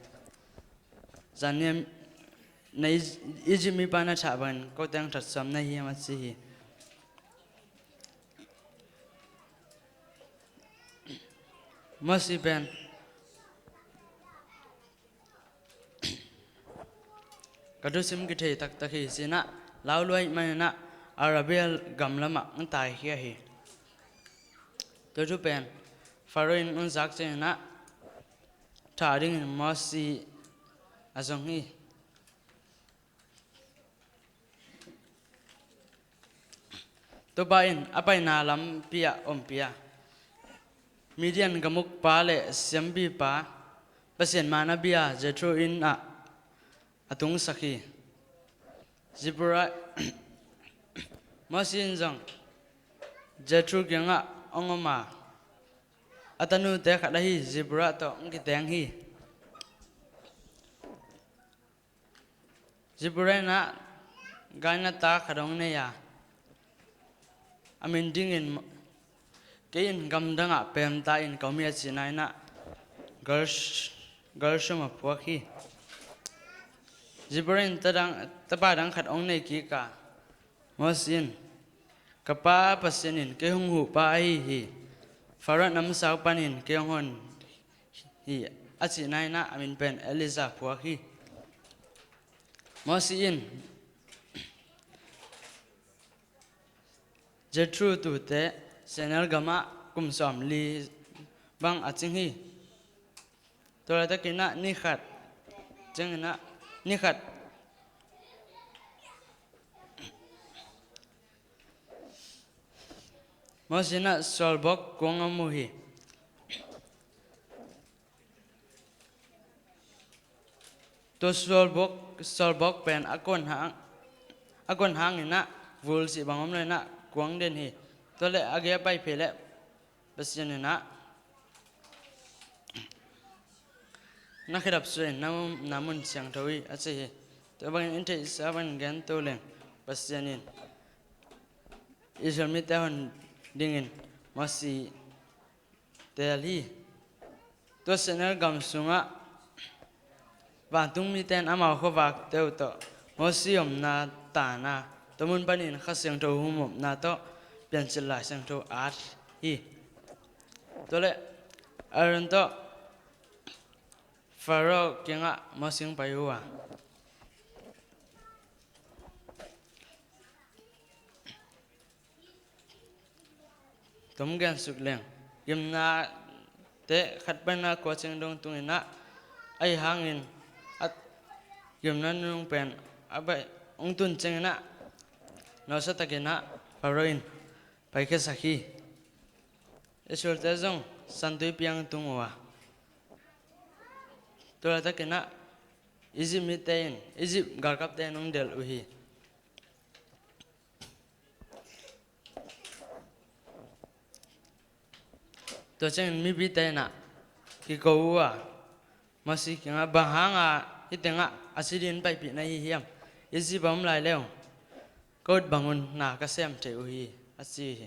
Zan ni-a na Egypt mipa na thah bangin kote hong thatsuam na hi hiam?" a ci hi. Mosi pen ka thusim kithei taktak hi, ci-in ah lau lua ahih manin ah Arabia gam lamah hong taikhia hi. Tua thu pen Faro in hong zak ciangin ah thah dingin Mosi a zong hi. Topa in a paina lampi ah ompih a, Midian gam ukpa leh siampipa, Pasian maan a bia Jethro inn ah a tungsak hi. Zipporah, Mosi in zong Jethro kiangah hong om a, a tanute khat ahi Zipporah tawh hong kiteng hi. Zipporah in ah gaina ta khat hong nei a, a min dingin, "Kei in gamdangah peemta in ka om hi," a cihna in ah Gersh-, Gershom a phuak hi. Zipporah in tadang, tapa dang khat hong nei kik a, Mosi in, "Ka pa Pasian in kei hong huh pa ahi hi. Faro namsau panin kei hong hon hi," a cihna in ah a min pen Elijah phuak hi. Mosi in Jethro tuute Senir gamah kum sawmli bang a cing hi. Tua laitakin ah ni khat ciangin ah, ni khat Mosi in ah sualbawk kuang a mu hi. Tua sualbawk, sualbawk pen a kuan hang, a kuan hangin ah vul cih bang om lo in ah kuang den hi. Tua leh a gei a pai phei leh Pasian in ah, "Na khedap suah in, na, na mun siangtho hi," a ci hi. Tua bangin i theihsa bangin gen to leng, Pasian in Israel mite hon dingin Mosi teel hi. Tua Senir gam sungah vantung mite in amau khuavakte uh tawh Mosi omna tan a, tua mun panin Kha Siangtho hum omna tawh Piancil Lai Siangtho at hi. Tua leh Aaron tawh Faro kiangah Mosi hong pai uh a, tom gen suk leng. gimnate khat panin ah kua ciang dong tung in ah, ahi hangin a gimna nunung pen a baih hong tun ciangin ah nawlsa takin ah Pharaoh in paikhiasak hi. Israelte zong San Tuipi ah tung uh a, tua laitakin ah Egypt mite in, Egypt galkapte in hong delh uh hi. Tua ciangin mipite in ah kiko uh a, Moses kiangah, "Bang hanga hih tengah a si dingin paipih na hi hiam? Egypt a om lai leh ka ut bang un na ka sem thei uh hi," a ci hi.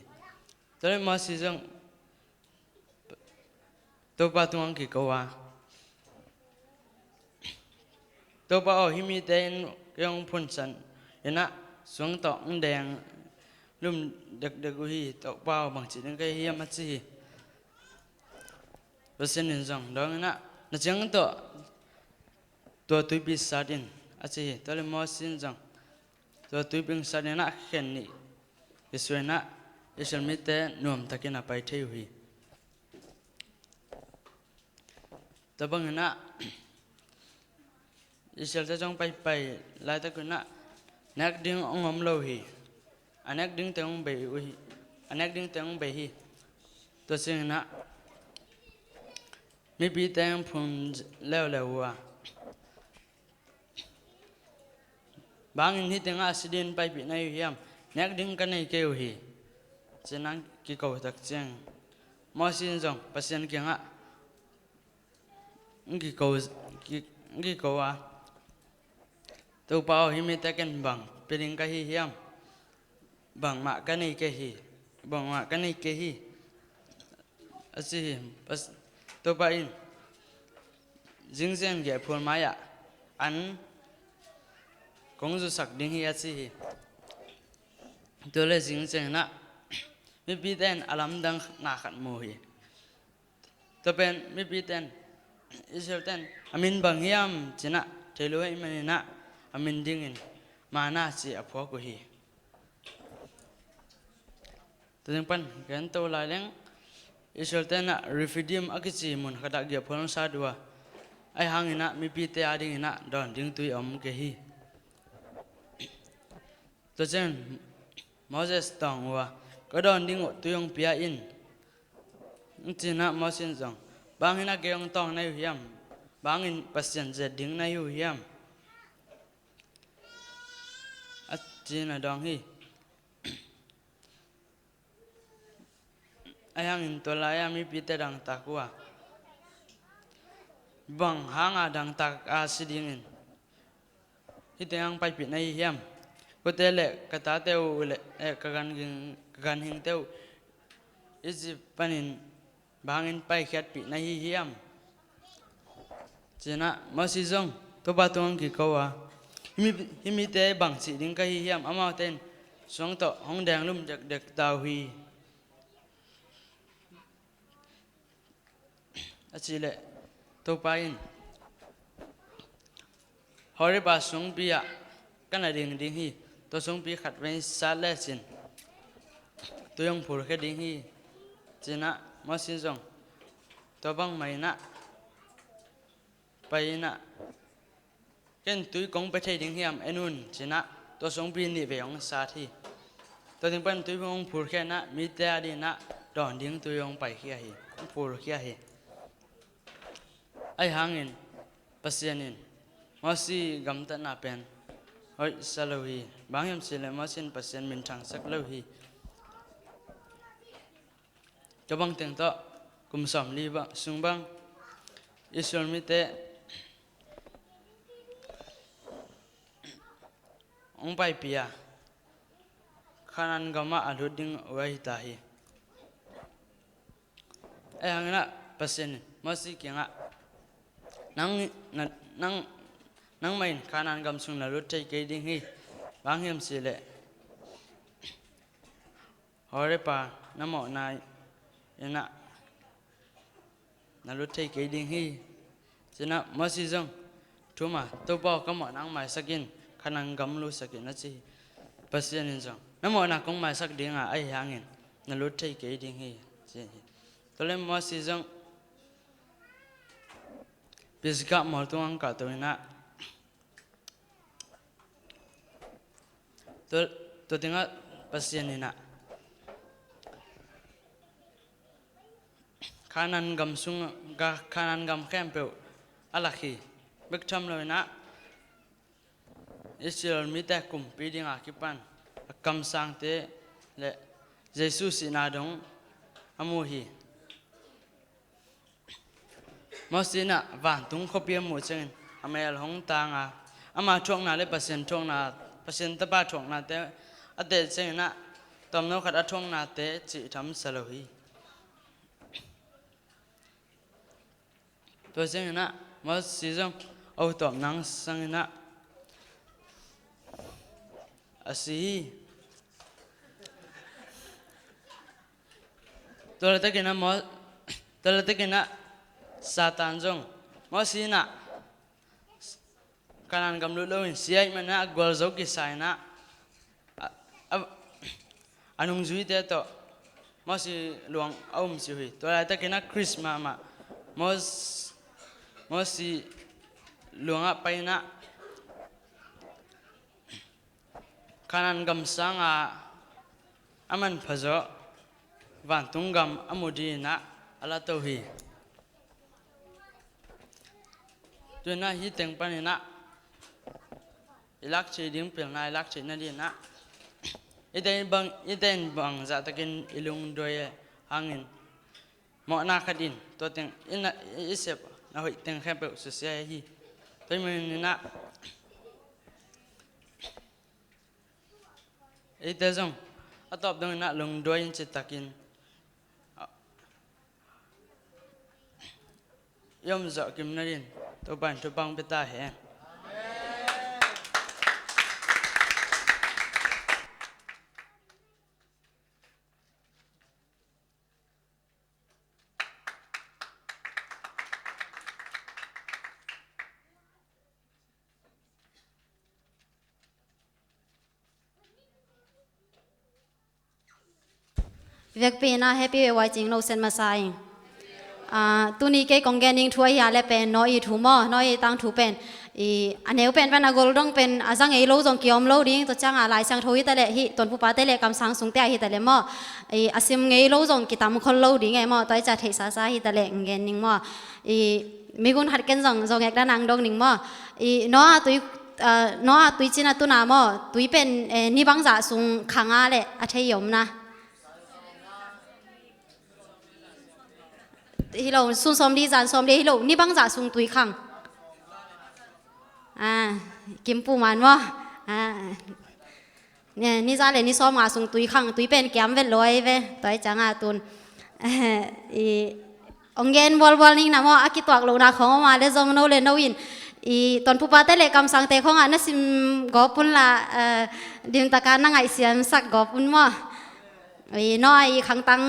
Tua leh Moses zong Topa tungah kiko a, "Topa aw, hih mite in kei hong phunsan in ah suang tawh hong deng lum dekdek uh hi. Topa aw, bangci ding ka hi hiam?" a ci hi. Pasian in zong dawng in ah, "Na ciang tawh tua tuipi sat in," a ci hi. Tua leh Moses in zong tua tuipi sat in ah khen nih kisuah in ah Israel mite nuamtakin a pai thei uh hi. Tua bangin ah Israelte zong paipai laitak un ah nek ding hong om lo hi. A nek dingte hong bei uh hi. A nek dingte hong bei hi. Tua ciangin ah mipite hong phun leuleu uh a, "Bang hangin hih tengah a si dingin paipih na hi uh hiam? Nek ding ka nei kei uh hi," ci-in ah kiko tak ciang Moses in zong Pasian kiangah hong kiko, ki, hong kiko a, "Topa aw, hih mite ken bang pia ding ka hi hiam? Bangmah ka nei kei hi, bangmah ka nei kei hi," a ci hi. Pas-, Topa in, "Zingciang gehphual mai-ah an kong zusak ding hi," a ci hi. Tua leh zingciangin ah mipite in a lamdang na khat mu hi. Tua pen mipite in, Israelte in, "A min bang hiam?" ci-in ah thei lo ahih manin ah a min dingin manna ci a phuak uh hi. Tua ding pan gen to lai leng, Israelte in ah Rephidim a kici mun khatah gehphual hong sat uh a, ahi hangin ah mipite a dingin ah dawn ding tui a om kei hi. Tua ciangin Moses tawng uh a, "Ka dawn ding uh tui hong pia in," ci-in ah Moses in zong, "Bang hangin ah kei hong tawng na hi uh hiam? Bang hangin Pasian zet ding na hi uh hiam?" a ci-in a dawng hi. Ahi hangin tua lai-ah mipite dangtak uh a, "Bang hanga dangtak a si dingin hih tengah paipih na hi hiam? Kote leh ka tate uh leh, eh, ka ganhing, ka ganhingte uh Egypt panin bang hangin paikhiatpih na hi hiam?" Ci-in ah Moses zong Topa tungah kiko a, "Hih mi, hih mite bangci ding ka hi hiam? Amaute in suang tawh hong deng lum dekdek ta uh hi," a cih leh Topa in, "Horeb a sungpi ah ka na ding ding hi. Tua sungpi khatvei sat lecin tui hong phulkhia ding hi," ci-in ah Moses zong tua bangmah in ah pai in ah, "Ken tui kong pia thei ding hiam, en un," ci-in ah tua sungpi nihvei hong sat hi. Tua ding pan tui hong phulkhia in ah mite a dingin ah dawn ding tui hong paikhia hi, hong phulkhia hi. Ahi hangin Pasian in Moses gamtatna pen hoih sa lo hi. Bang hiam cih leh Moses in Pasian minthangsak lo hi. Tua bang teng tawh kum sawmli bang, sung bang Israel mite hong paipih a, Kanaan gamah a lut ding uh ahi ta hi. Ahi hangin ah Pasian in Moses kiangah, "Nang, na, nang, nangmah in Kanaan gam sung na lut thei kei ding hi. Bang hiam cih leh Horeb a na mawhna in ah na lut thei kei ding hi," ci-in ah Moses zong thum a, "Topa aw, ka mawhna hong maisak in, Kanaan gam lutsak in," a ci hi. Pasian in zong, "Na mawhna kong maisak ding a, ahi hangin na lut thei kei ding hi," ci hi. Tua leh Moses zong Pisgah mual tungah hong kahto in ah, tua, tua teng ah Pasian in ah Kanaan gam sung, Kanaan gam khempeuh a lak hi. Bek tham lo in ah Israel mite kumpi ding a kipan a kamsangte leh Jesu sihna dong a mu hi. Moses in ah vantung khuapi a muh ciangin a mel hong tang a, ama thuakna leh Pasian thuakna, Pasian Tapa thuaknate a teh ciangin ah tawmno khat a thuaknate cih tham sa lo hi. Tua ciangin ah Moses zong a ut tawp nang sangin ah a si hi. Tua laitakin ah Mo-, tua laitakin ah Satan zong Moses in ah Kanaan gam lut loin si ahih manin ah gualzo kisa in ah a, a, a nungzuite tawh Moses luang a um si uh hi. Tua laitakin ah Khrist mahmah Mos-, Moses luangah pai in ah Kanaan gam sangah a manpha zawh vantung gam a mu dingin ah a lato hi. Tu-in ah hih teng panin ah i lak theih ding pilna i lak theih nadingin ah i teng bang, i teng bang zahtakin i lungduai hangin mawhna khat in tua teng i na, i sep na hoih teng khempeuh susia hi. Tua ahih manin ah eite zong a tawp dongin ah lungduai in citakin i om zawh kim nadingin Topa in thupha hong pia ta hen. Vekpi in ah Happy Way Cing No Sen masa ing. Ah, tuni kei kong gen ding thu ahi a leh pen Noah i thu maw, Noah i tangthu pen i a neu pen pen a gol dong pen a za ngei lo zong kiom lo ding, tua ciangah Lai Siangtho hi ta leh hih Tuanpupate leh kamsang sungte ah hi ta leh maw, i a sim ngei lo zong kitam khol lo ding e maw, tua i ca theihsasa hi ta leh ng gen ding maw. I migun khat ken zong zong ek dan ang dong ding maw. I Noah tui, ah, Noah tuicin a tun a maw, tui pen, eh, ni bangzah sung khang a leh a thei i om na. Hi lo, sun sawmli zan sawmli hi lo, ni bangzah sung tui khang. Ah, kim pu man maw. Ah. Ni, ni za leh ni sawmnga sung tui khang, tui pen kiam vet lo ahi ve, tua i ciangah tun. I, ong gen bualbual ning na maw, a kituak lohna khong om a leh zong no leh no in i Tuanpupate leh kamsangte khongah na sim gawp un la, eh, dimtaka na ngaihsiamsak gawp un maw. I Noah i khangtang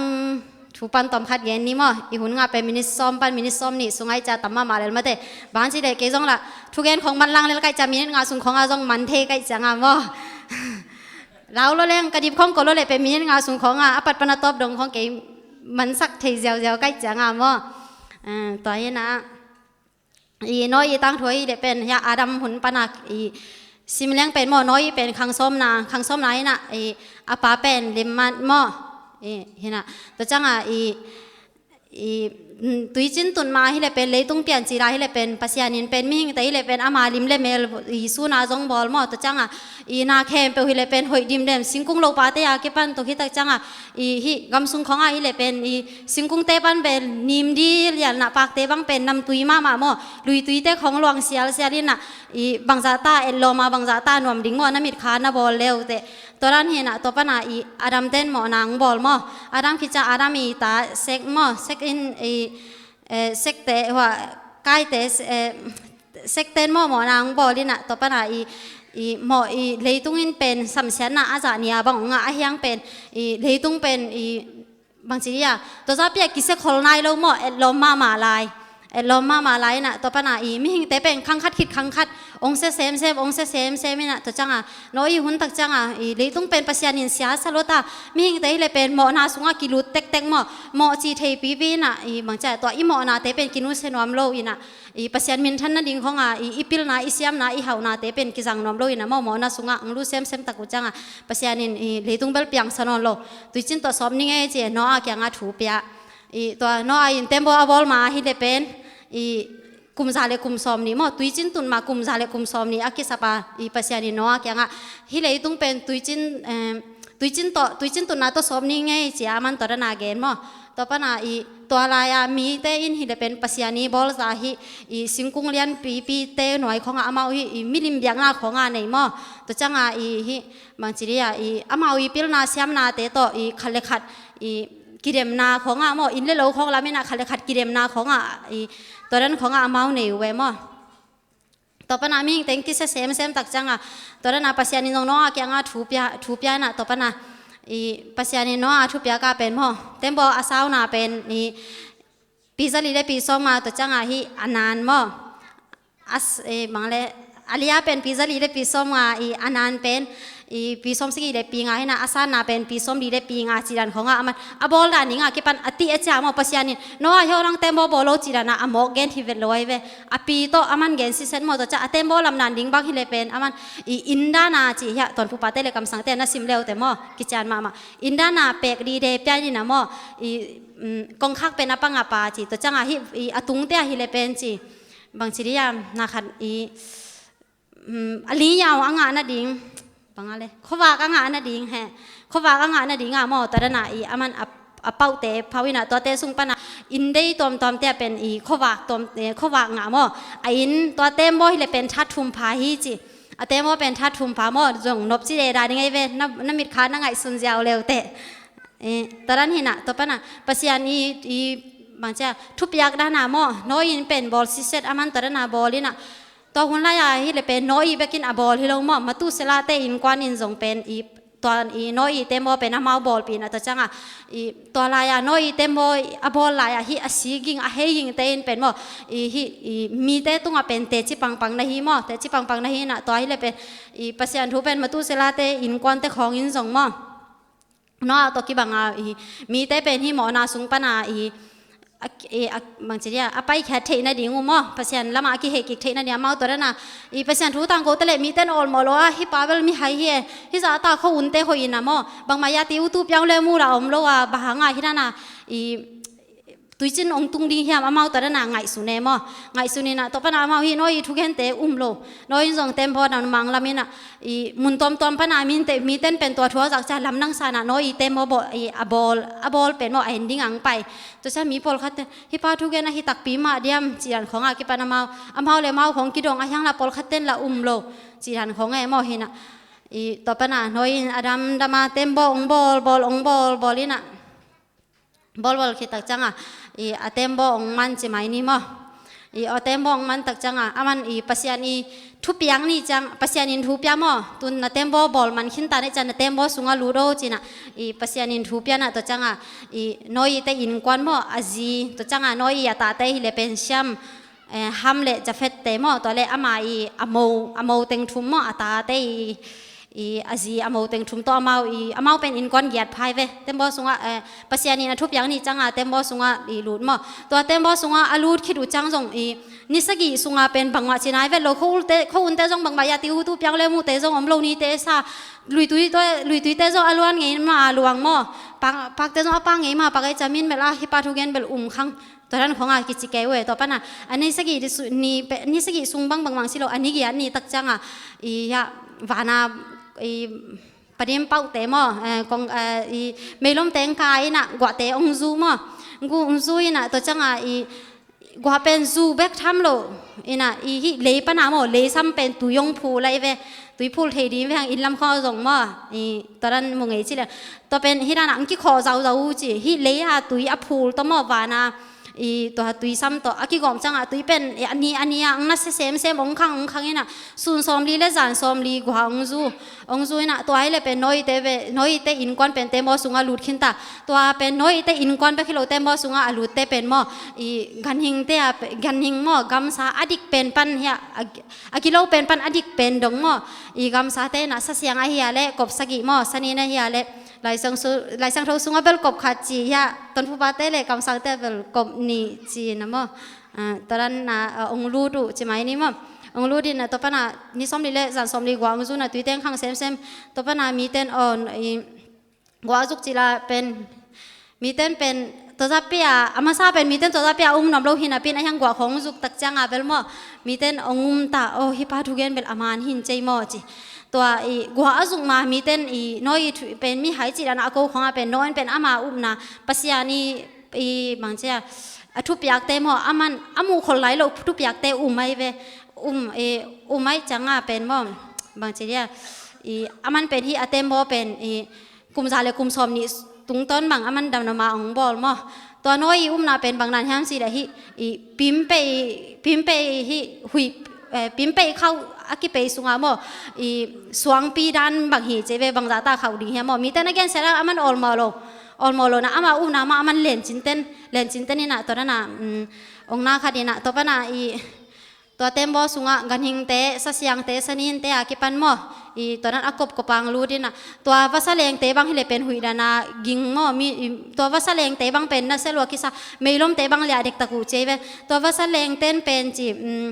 thu pan tawmkhat gen ni maw. I hun ngah pen minit sawm pan minit sawmnih sung ahi cia tam mahmah lel mate. Bang ci leh kei zong lah thugen khong manlang lel ka hih cia minit nga sung khongah zong man thei ka hih ciangah maw. Lau lo leng ka dip khong ko lo leh pen minit nga sung khongah a pat pan a tawp dong khong kei mansak thei ziauziau ka hih ciangah maw. Ah, tua hi na. I Noah i tangthu ahi leh pen hia Adam hun pana i sim leng pen maw, Noah i pen khang sawmna, khang sawmna hi na, i a pa pen limmat maw. I hi na, tua ciangah i, i, mm, tuicin tun ma hi leh pen leitung piancil a hi leh pen Pasian in pen mihingte hi leh pen ama lim leh mel i suna zong bawl maw, tua ciangah i na khempeuh hi leh pen hoih dimdem, singkung lopate a kipan tua hi tak ciangah i hih gamsung khongah hi leh pen i singkungte pan pen nim dil lialna pakte bang pen namtui mahmah maw, luituite khong luang sialsial in ah i bangzah ta etlawm a bangzah ta nuam ding maw, na mitkha na bawl leuteh. Tua dan hi na, tua pana i Adam ten mawhna hong bawl maw. Adam khit ciang Adam i ta Seth maw, Seth in i, eh, Seth te hua Kain te, eh, Seth ten maw mawhna hong bawl in ah, tua pana i, i mawh i leitung in pen samsiatna a zah nih a bang hong ngah a, hiang pen i leitung pen i bangci hi a, tua zahpi a kisia khol nai lo maw, etlawm mahmah lai. etlawm mahmah lai inah, tua pana i mihingte pen khangkhat khit khangkhat ong sia semsem, ong sia semsem inah, tua cianga Noah i hun tak cianga i leitung pen Pasian in siasa lota, mihingte hile pen mawhna sungah kilut tektek maw, mawh ci thei pipi inah, i bangcia tua i mawhnate pen kinusia nuam lo inah, i Pasian minthan nading khonga i, i pilna, i siamna, i hauhnate pen kizang nuam lo inah maw, mawhna sungah ang lu semsem tak uh cianga Pasian in i leitung bel piangsa nawn lo. Tuicin tawh sawp ning ei ci Noah kianga thu pia. I tua Noah in tembaw a bawl ma hile pen i kum za le kum sawm nih maw, tuicin tun ma kum za le kum sawm nih a kisapa i Pasian in Noah kianga hi leitung pen tuicin, em, tuicin tawh, tuicin tunna tawh sawp ning ei cia aman tua dana gen maw. Tua pana i tua laia mite in hile pen Pasian i bawlza hi, i singkung lianpipite nuai khonga amau hi, i milim biakna khonga nei maw. Tua cianga i hi bangci dia i amau i pilna siamnate tawh i khat le khat i kidemna khonga maw, inn le lo khong laminah khat le khat kidemna khonga i tua dan khonga amau nei uh e maw. Tua pana mihingte in kisia semsem tak cianga tua dana Pasian in zong Noah kianga thu pia, thu pia inah tua pana i Pasian in Noah thu piaka pen maw, tembaw a sauna pen i pi zali le pi sawm a, tua cianga hi a nan maw. As, e, bang le, a lia pen pi zali le pi sawm nga i a nan pen i pi sawm sigi le pi nga hina, a sanna pen pi sawm li le pi nga cidan khonga aman a bawl dan dinga kipan a ti a cia maw, Pasian in Noah hi orang tembaw bawl lo cidana a mawk gen hi vet lo ai ve. A pi tawh aman gen siset maw, tua cia a tembaw lam dan ding bang hile pen aman i indana ci hia, tuanpupate le kamsangte na sim leute maw, kician mahmah. Indana pek di de pian ina maw, i, mm, kongkhak pen a pang a pa ci, tua cianga hi, i, a tungte a hile pen ci. Bangci dia, na khat i, mm, a liyau a ngah nading, bang a le, khuavak a ngah nading he, khuavak a ngah nadinga maw, tua dana i aman a, a pauhte phau ina tuate sung pana, indei tuamtuamte a pen i khuavak tuam, eh, khuavak ngah maw, a in tua tembaw hile pen that thum pha hi ci, a tembaw pen that thum pha maw, zong nop ci deda ding ei ve, na, na mitkha na ngaihsun ziau leute. Eh, tua dan hina, tua pana, Pasian i, i, bangcia, thupiak dana maw, Noah in pen bawl siset aman tua dana bawl ina, tua hun laia hile pen Noah i bekin a bawl hi lo maw, Methuselah te innkuan in zong pen i, tua i Noah i tembaw pen amau bawlpi ina tua cianga, i, tua laia Noah i tembaw a bawl laia hi a si ging, a hei gingte in pen maw, i, hi, i, mite tunga pen teci pangpang na hi maw, teci pangpang na hi ina, tua hile pen, i, Pasian thu pen Methuselah te innkuante khawng in zong maw. Noah tawh kibanga i mite pen hi mawhna sung pana i a, i a, bangci dia, a paikhiat theih nading uh maw, Pasian lama a kihei kik theih nading amau tua dana i Pasian thu tangkote le mite na awlmawh lo a, hi pa bel mihai hi e, hi zahta khua unte hoih ina maw, bangmah yati utu piang le mu la om lo a, bang hanga hi dana i tuicin ong tung ding hiam amau tua dana ngaihsun e maw. Ngaihsun ina tua pana amau hi Noah i thugente um lo. Noah in zong tembaw dan manglam ina i mun tuamtuam pana minte, miten pen tua thu a zakcia lamdang sana Noah i tembaw bawl, i a bawl, a bawl pen maw a en ding ang pai. Tua cia mi pawlkhat ten hi pa thugen a hi takpi mah diam cidan khonga kipan amau, amau le amau khong kidong a hiangla pawlkhat ten la um lo cidan khong e maw hina. I tua pana Noah in a damdama tembaw ong bawl, bawl, ong bawl, bawl ina. Bawlbawl khit tak cianga i a tembaw ong man ci mai ni maw. I a tembaw ong man tak cianga aman i Pasian i thupiak ni ciang, Pasian in thupia maw, tun na tembaw bawl man khinta ne ciang na tembaw sunga lut o cina i Pasian in thupia na tua cianga i Noah i te innkuan maw, a zi tua cianga Noah i a tate hile pen Shem, eh, Ham le Japheth te maw, tua le ama i a mo, a mo teng thum maw, a tate i, i a zi a mo teng thum tawh amau i, amau pen innkuan giat phai ve. Tembaw sungah, eh, Pasian in a thupiak ni cianga tembaw sungah i lut maw. Tua tembaw sungah a lut khit uh ciang zong i ni sagih sunga pen bangmah cinai vet lo, kho ulte, kho unte zong bangmah yati utu piang le mute zong om lo, nite sa, luitui, luituite zong a luan ngei ma a luang maw. Pak, pakte zong a pak ngei ma, pak ei ca min bel a hi pa thugen bel um khang. Tua dan khonga kici kei uh e, tua pana a ni sagih di su, ni pe, ni sagih sung bang bangmang si lo, a ni giat ni tak cianga i ya vana i padim pauhte maw, eh, kong, eh, i meilom teng ka ina guahte ong zu maw. Gu ong zu ina tua cianga i guah pen zu bek tham lo ina i hi lei pana maw, lei sam pen tui ong phu lai ve. Tui phul thei ding ve hang inn lam khong zong maw. I tua dan mu ngei ci le. Tua pen hi dana ang kikhawh zauzau ci. Hi lei a tui a phul tawh maw vana i tua tui sam tawh a kigawm ciangah tui pen i a ni a ni a ang nasia semsem ong khang ong khang inah sun sawmli le zan sawmli gua ong zu, ong zu inah tua hi le pen Noah-te ve, Noah-te innkuan pen tembaw sungah lut khinta. Tua pen Noah-te innkuan bek hi lo, tembaw sungah a lutte pen maw i ganhingte a pe-, ganhing maw gamsa a dik pen pan hiah a, a kilo pen pan a dik pen dong maw i gamsate inah sasiang ahi a le kop sagih maw, sanin ahi a le Laisiang su-, Laisiangtho sungah bel kop khat ci hiah, Tonpupate le Kamsangte bel kop nih ci na maw. Ah, tua dan na, ah, ong lut uh ci mai ni maw. Ong lut inah tua pana ni sawmli le zan sawmli gua ong zu na tuite ong khang semsem. Tua pana miten aw i gua zuk ci la pen miten pen tua zapi a, a masa pen miten tua zapi a um nuam lo hi napi in a hiang gua khong zuk tak cianga bel maw miten ong um ta, aw hih pa thugen bel a man hin cei maw ci. Tua i gua a zuk ma miten i Noah i thu pen mi hai ci dan a ko khong a pen Noah in pen ama upna Pasian i, i bang ci a, a thupiakte maw, a man a muh khol lai lo thupiakte um ai ve, um i, um ai cianga pen maw bang ci dia i a man pen hih a tembaw pen i kum za le kum sawm nih tungtawn bang a man damdam a ong bawl maw. Tua Noah i upna pen bang dan hiam ci le hih i pimpei, pimpei hih huih, eh, pimpei khauh a kipei sunga maw i suangpi dan bang hi ci ve, bang zahta khauh ding hiam maw. Miten a gen sela a man awlmawh lo, awlmawh lo na ama upna mah a man lencinten, lencinten inah tua dana, mm, ong na khat inah tua pana i tua tembaw sungah ganhingte, sasiangte, saninte a kipan maw i tua dan a kopkop a ong lut inah tua vasa lengte bang hi le pen huih dana ging maw mi i, tua vasa lengte bang pen nasia lua kisa, meilomte bang liah dektak uh ci ve. Tua vasa lengten pen ci, mm,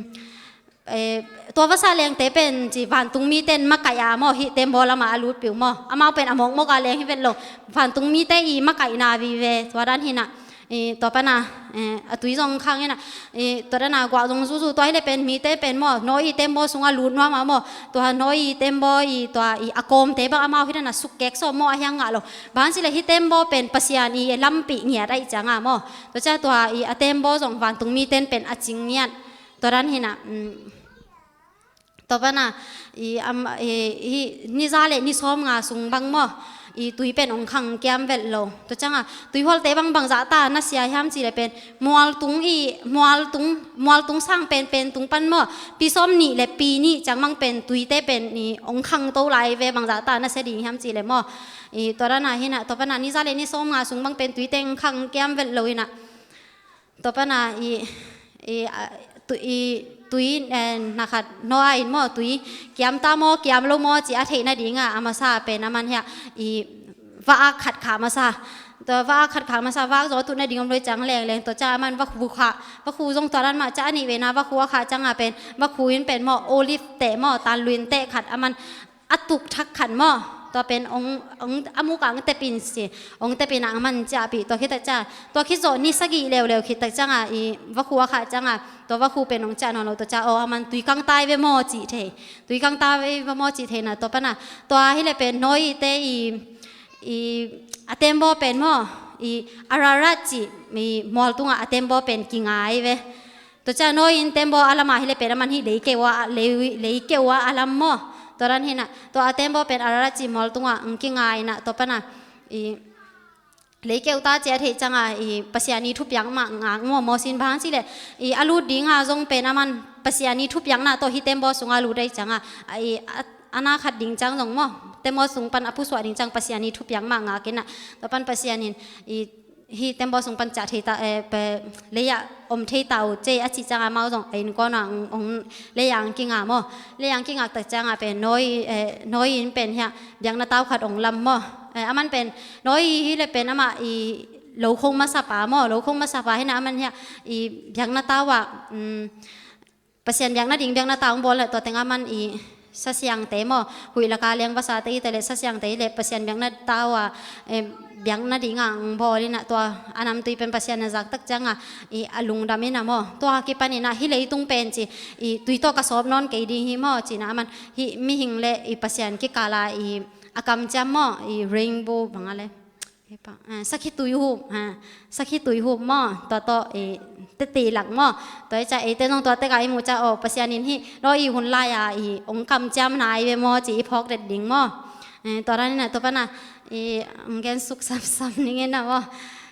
eh, tua vasa lengte pen ci vantung miten makaih a maw hih tembaw lama a lut piu maw. Amau pen a mawkmawk a leng hi vet lo, vantung mite i makaihna vive tua dan hinah. I tua pana, eh, a tui zong khang inah i tua dana guah zong zuzu tua hi le pen mite pen maw Noah i tembaw sungah lut nuam a maw. Tua Noah i tembaw i tua i a kawmte bang amau hi dana sukkek sawm maw a hiang ngah lo. Bang ci le hih tembaw pen Pasian i lampi ngiat aih cianga maw. Tua cia tua i a tembaw zong vantung miten pen a cing ngiat. Tua dan hinah, mm, tua pana i am, i, i ni za le ni sawm nga sung bang maw i tui pen ong khang kiam vet lo. Tua cianga tuihualte bang bang zahta nasia hiam ci le pen mualtung i, mualtung, mualtung sang pen pen tung pan maw pi sawm nih le pi nih ciang bang pen tuite pen i ong khang to lai ve, bang zahta nasia ding hiam ci le maw. I tua dana hinah tua pana ni za le ni sawm nga sung bang pen tuite ong khang kiam vet lo inah. Tua pana i, i, a, tu, i, tui, eh, na khat Noah in maw tui kiam ta maw kiam lo maw ci a theih nadinga a masa pen a man hiah i va-ak khat khah masa. Tua va-ak khat khah masa, va-ak zaw tut nading om lo i ciang lengleng tua cia a man vakhu khah, vakhu zong tua dan mah cia a nih vena vakhu a khah cianga pen vakhu in pen maw olive teh maw tanluin teh khat a man a tuk thak khat maw. Tua pen ong, ong a muk a ong tepin si, ong tepin a ong man ciahpih tua khit tak cia. Tua khit zawh ni sagih leuleu khit tak cianga i vakhu a khah cianga tua vakhu pen ong ciah nawn lo tua cia aw a man tui kang tai ve maw cih thei. Tui kang tai ve maw cih thei na tua pana. Tua hi le pen Noah-te i, i a tembaw pen maw i Ararat cih i mual tungah a tembaw pen kingai ve. Tua cia Noah in tembaw a lamah hi le pen a man hi leikeu a, lei, leikeu a a lam maw. Tua dan hinah tua a tembaw pen Ararat cih mual tungah ong kingai inah tua pana i leikeu ta ci a theih cianga i Pasian i thupiak mah ngak maw, mawsin bang ci le i a lut dinga zong pen a man Pasian i thupiakna tawh hi tembaw sunga lut aih cianga a i a, a na khat ding ciang zong maw tembaw sung pan a pusuah ding ciang Pasian i thupiak mah ngak inah tua pan Pasian in i hih tembaw sung pan ciah thei ta, eh, pe, leiah om thei ta uh cei a cih cianga amau zong a innkuan ah ong, ong leiah ong kingak maw. Leiah ong kingak tak cianga pen Noah, eh, Noah in pen hiah biakna tau khat ong lam maw. Eh, a man pen Noah hi le pen amah i lo khong masa pa maw, lo khong masa pa hinah a man hiah i biakna tau ah, um, Pasian biak nading biakna tau ong bawl le tua tengah a man i sasiangte maw, huih laka leng vasate i te le sasiangte i le Pasian biakna tau a, em, biak nadinga ong bawl inah tua a namtui pen Pasian na zak tak cianga i a lungdam inah maw. Tua kipan inah hih leitung pen ci i tui tawh ka sawp nawn kei ding hi maw cinah a man hih mihing le i Pasian kikala i a kamciam maw i rainbow banga le. Epa, ah, sakhi tui hup, ah, sakhi tui hup maw, tua tawh, eh, tete lak maw. Tua i ca eite zong tua teka i mu ca aw, Pasian in hih Noah i hun lai-a i ong kamciam nai ve maw ci i phawk det ding maw. Eh, tua dan inah tua pana i ong gen suk samsam ning inah maw.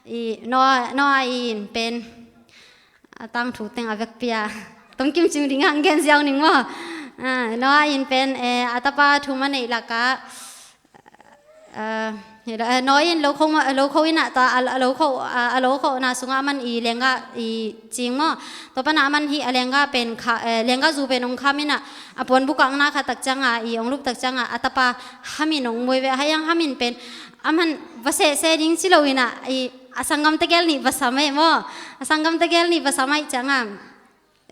I Noah, Noah in pen A tangthu teng a vekpi a tomkim cing ding hang gen ziau ning maw. Ah, Noah in pen, eh, a tapa thum a neih lakah, ah, hi lo, eh, Noah in lo kho ma-, lo kho in ah ta, a, a lo kho, a, a lo khona sungah aman i lenggah i cing maw. Tua panah aman hih a lenggah pen kha, eh, lenggah zu pen ong kham in ah, a puanbuk ah ong na kha tak ciangah, i ong lup tak ciangah, a tapa Ham in ong muai ve, a hai ang Ham in pen, aman va sehseh ding ci lo in ah, i, a sanggamte gel nih va sam eh maw. A sanggamte gel nih va sam ahih ciangah,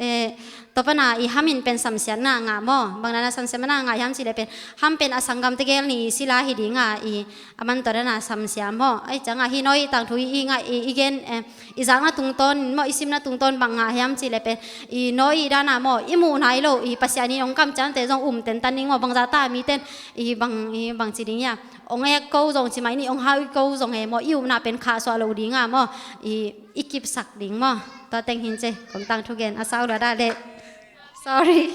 eh, tua panah i Ham in pen samsiatna ngah maw. Bang dana samsiatna ngah hiam cih leh pen, Ham pen a sanggamte gel nih i sila hi ding a, i, aman tua dana samsia maw. Ahih ciangah hih Noah i tangthu i, i ngah, i, i gen, eh, i zakna tungtawn maw, i simna tungtawn bang ngah hiam cih leh pen, i Noah i dana maw, i muh nai lo, i Pasian in ong kamciamte zong um tentan ding maw, bangzah ta miten, i bang, i bang ci ding hia, ong ek ko zong ci mai ni, ong hau ko zong he maw, i upna pen khahsuah lo ding a maw, i, i kipsak ding maw. Tua teng hi in ci, kong tangthu gen a sau lua dah leh. Sorry.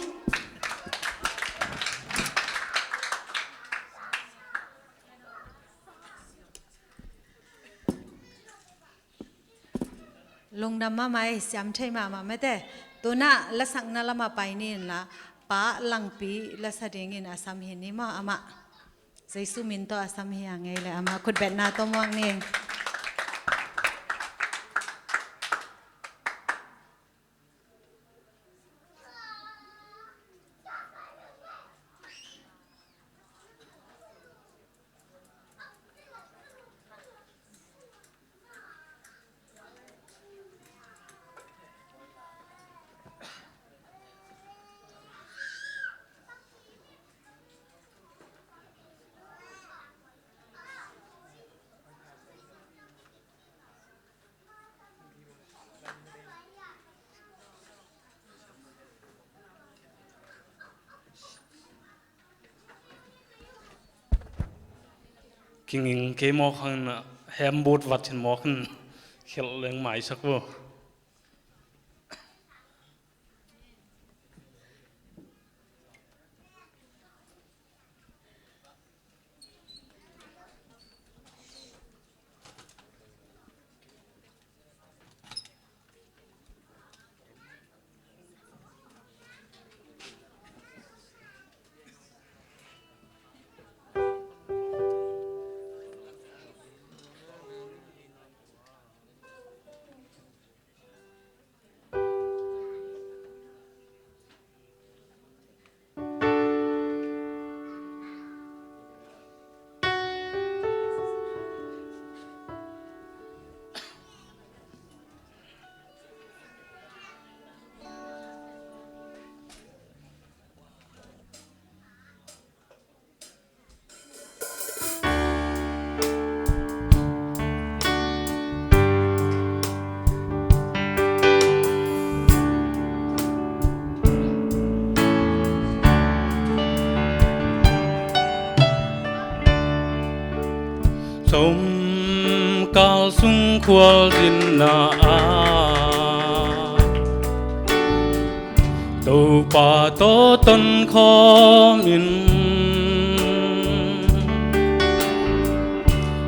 Lungdam mahmah ei, siam thei mahmah mate. Tunah lasakna lamah pai ni in la, Pa Langpi lasa dingin a sam hi ni maw amah. Jesu min tawh a sam hi a ngei le amah khutbetna tawh muak ni. Kinging kei mawk hang na, hembut vat hin mawk hin khelh leng maisak vo. Sawmkal sung khualzinna ah Topa tawh tonkhawm in,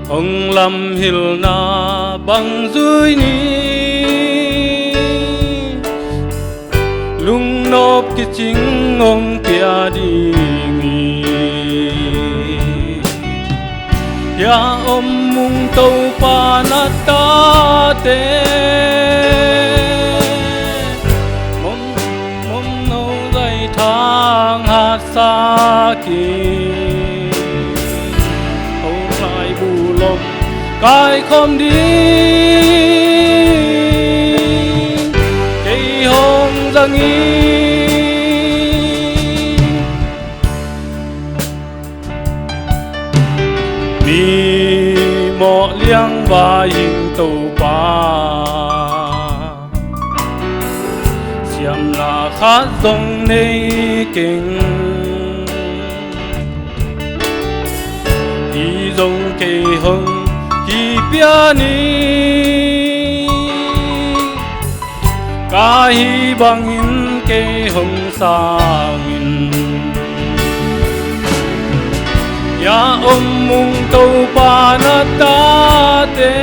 hong lamhilna bang zui ni, lungnop kicing hong pia ding hi. Hia om mung Topa na tate, mom, mom no zai thang hatsa ki, ho lai bu lom kai khom ding, kei hong zang hi. Mi mawh liang vai hing Topa, siamna khat zong nei keng. Hi zong kei hong kipia ni, ka hi bangin kei hong sang in. Hia om mung Topa na tate,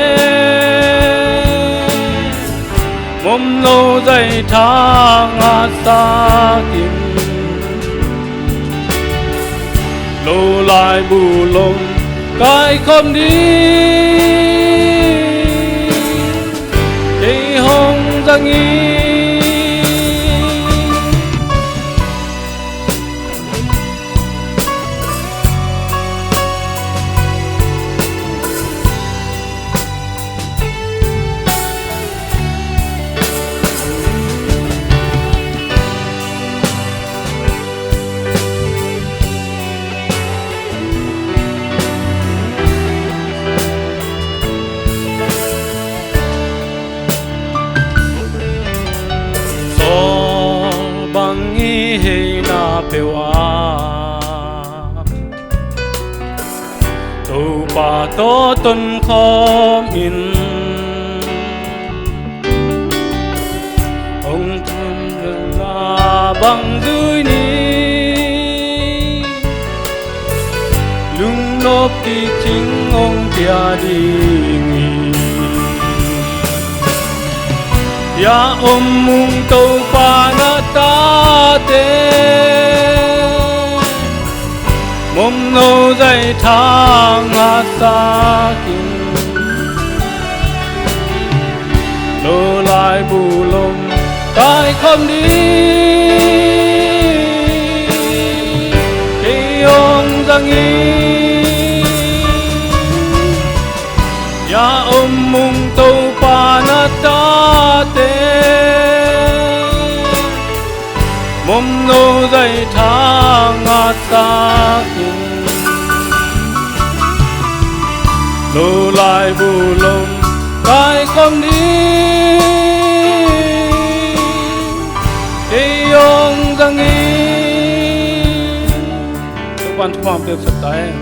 mom No zai tha ngah sak in, lo laibu lom kai khawm ding, kei hong zang hi. Saul bang i heina peuh ah Topa tawh tonkhawm in, hong thum lelna bang zui ni, lungnop kik cing hong pia ding hi. Ya om mung Topa na tate, mom no zai tha ngah sak in, lo laibu lom kai khawm ding, kei hong zang hi. Ya om mung Topa na tate, mom no zai tha ngah sak in, lo laibu lom kai khawm ding, kei hong zang hi. Topa'n thupha hong piaksak ta hen.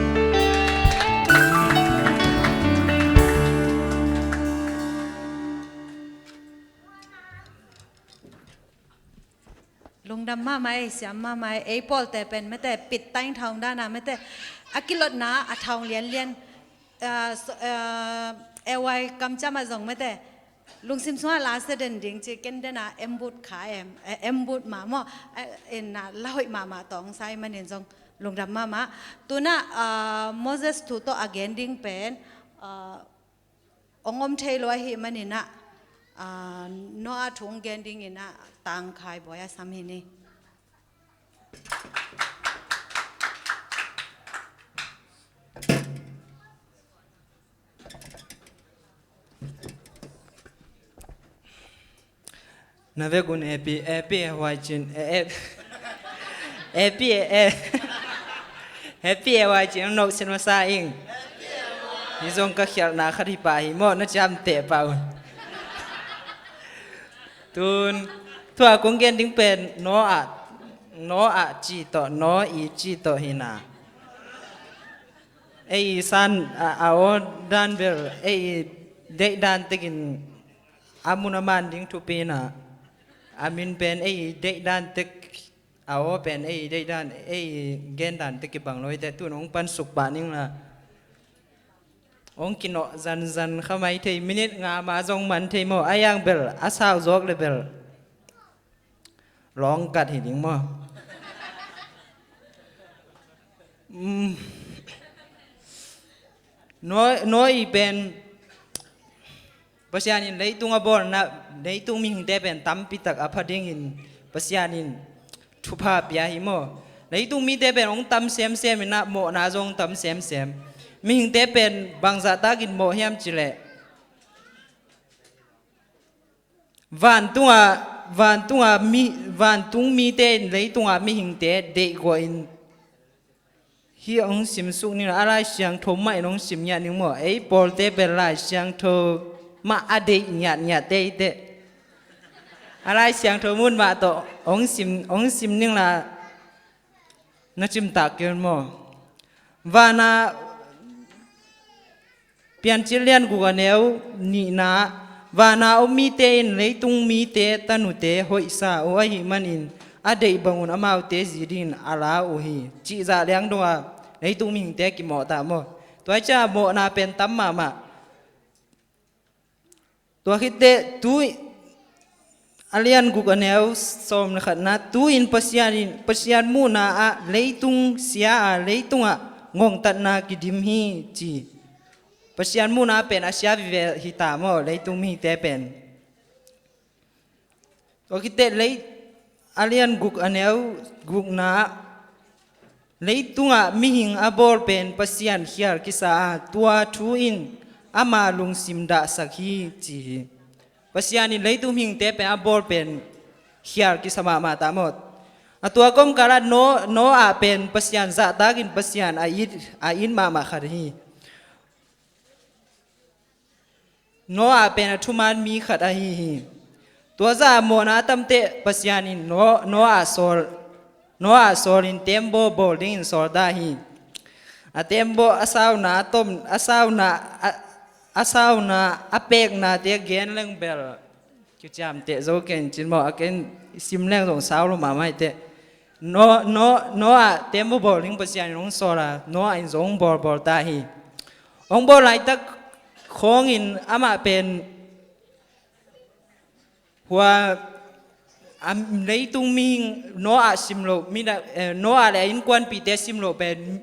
Lungdam mahmah ei, siam mahmah ei. Ei pawlte pen mete, pit taing thaung dana mete, a kilotna a thaung lianlian, ah, so, ah, A Y kamciam ah zong mete, lungsim sungah la sia den ding ci ken dena embut kha em, eh, embut mah maw, eh, en na la hoih mahmah tawng sa i manin zong lungdam mahmah. Tuna, ah, Moses thu tawh a gen ding pen, ah, hong om thei lo ahih manin ah, ah, Noah thu hong gen dingin ah Tang Khai Bawi a sam hi ni. Na vekun epi, epi e huai cin, e, e, epi e, e, epi e huai cin, no sin masa ing. Hi zong ka khialhna khat hi pah hi maw, na ciamteh pah un. Tun, tua kong gen ding pen, Noah, Noah ci tawh, Noah i ci tawh hi na. Ei san, a, a aw dan bel, ei deih dan tekin, a mun a man ding thupi na, a min pen ei deih dan tek, a aw pen ei deih dan, ei gen dan tek kibang lo hi te, tun hong pansuk pah ning la. Hong kinawh zanzan kha mai thei, minute nga ma zong man thei maw, a yang bel, a sau zawk le bel. Lawng kat hi ding maw? Mm. Noah, Noah i pen Pasian in leitung a bawlna, leitung mihingte pen tampitak a pha dingin Pasian in thupha pia hi maw? Leitung mite pen hong tam semsem in ah mawhna zong hong tam semsem. Mihingte pen bangzah takin mawh hiam cileh? Vantunga, vantunga mi, vantung mite in leitunga mihingte deihguah in, hih hong simsuk ning, a Lai Siangtho mah in hong sim ngiat ning maw? Ei pawlte pen Lai Siangtho mah a deih ngiatngiat te i teh. A Lai Siangtho mun mah tawh hong sim, hong sim ning la, na cimtak kei un maw? Vana Piancil lian guk a neu nihna, vana om mite in leitung mite tanute hoihsa uh ahih manin a deih bangun amaute zi dingin a la uh hi. Cihzah liang donga leitung mihingte kimawh ta maw? Tua hi ciah mawhna pen tam mahmah. Tua khitteh tu a lian guk a neu sawm le khatna, tu-in Pasian in, Pasian muhna ah leitung sia a, leitungah ngongtatna kidim hi, ci. Pasian muhna pen a sia vive hi ta maw, leitung mihingte pen. Tua khit teh lei, a lian guk a neu gukna ah, leitungah mihing a bawl pen Pasian khial kisa a, tua thu in ama lungsim dahsak hi, ci hi. Pasian in leitung mihingte pen a bawl pen khial kisa mahmah ta maw. A tua komkal ah Noah, Noah pen Pasian zahtakin Pasian a it, a it mahmah khat hi. Noah pen a thuman mi khat ahi hi. Tua zah a mawhna a tamteh Pasian in No-, Noah sawl, Noah sawlin tembaw bawl dingin sawl ta hi. A tembaw a sauna a tom, a sauna, a, a sauna a peknate gen leng bel kiciamteh zo ken cin maw, a ken sim leng zong sau lo mahmah hi teh. No, no, Noah tembaw bawl ding Pasian in hong sawl a, Noah in zong hong bawlbawl ta hi. Hong bawl laitak khawngin amah pen hua, a, leitung mihing Noah sim lo, mi da, eh, Noah le a innkuanpihte sim lo pen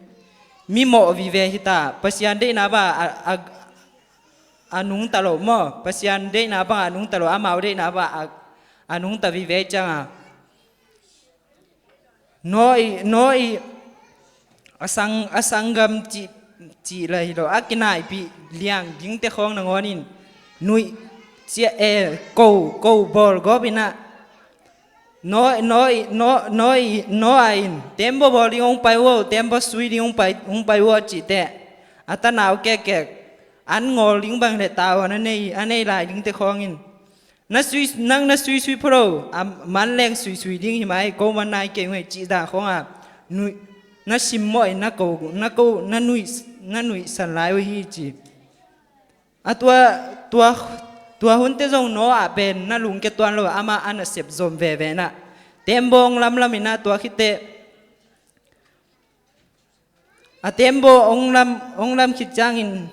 mi mawh vive hi ta. Pasian deihna bang a, a, a nungta lo maw. Pasian deihna bang a nungta lo, amau deihna bang a, a nungta vive ciang a. Noah i, Noah i a sang, a sanggam cih, cih la hi lo, a kinaipih liang dingte khawng nangawn in nuih cia, eh, ko, ko bawl gawp in ah. Noah, Noah i, Noah, Noah i, Noah in tembaw bawl ding hong pai uh, tembaw sui ding hong pai, hong pai uh a cih teh, a tanau kekkek an ngawl ding bang le tau a na nei, a nei lai dingte khawng in, na sui, nang na suisui pha lo, a man leng suisui ding hi mai, ko man nai kei uh hi cih dan khawng a nuih, na simmawh in na ko, na ko, na nuih, na nuihsan lai uh hi ci. A tua, tua, tua hunte zong Noah pen na lungkia tuan lo, amah a nasep zom veve in ah, tembaw hong lamlam in ah, tua khit teh a tembaw hong lam, hong lam khit ciangin,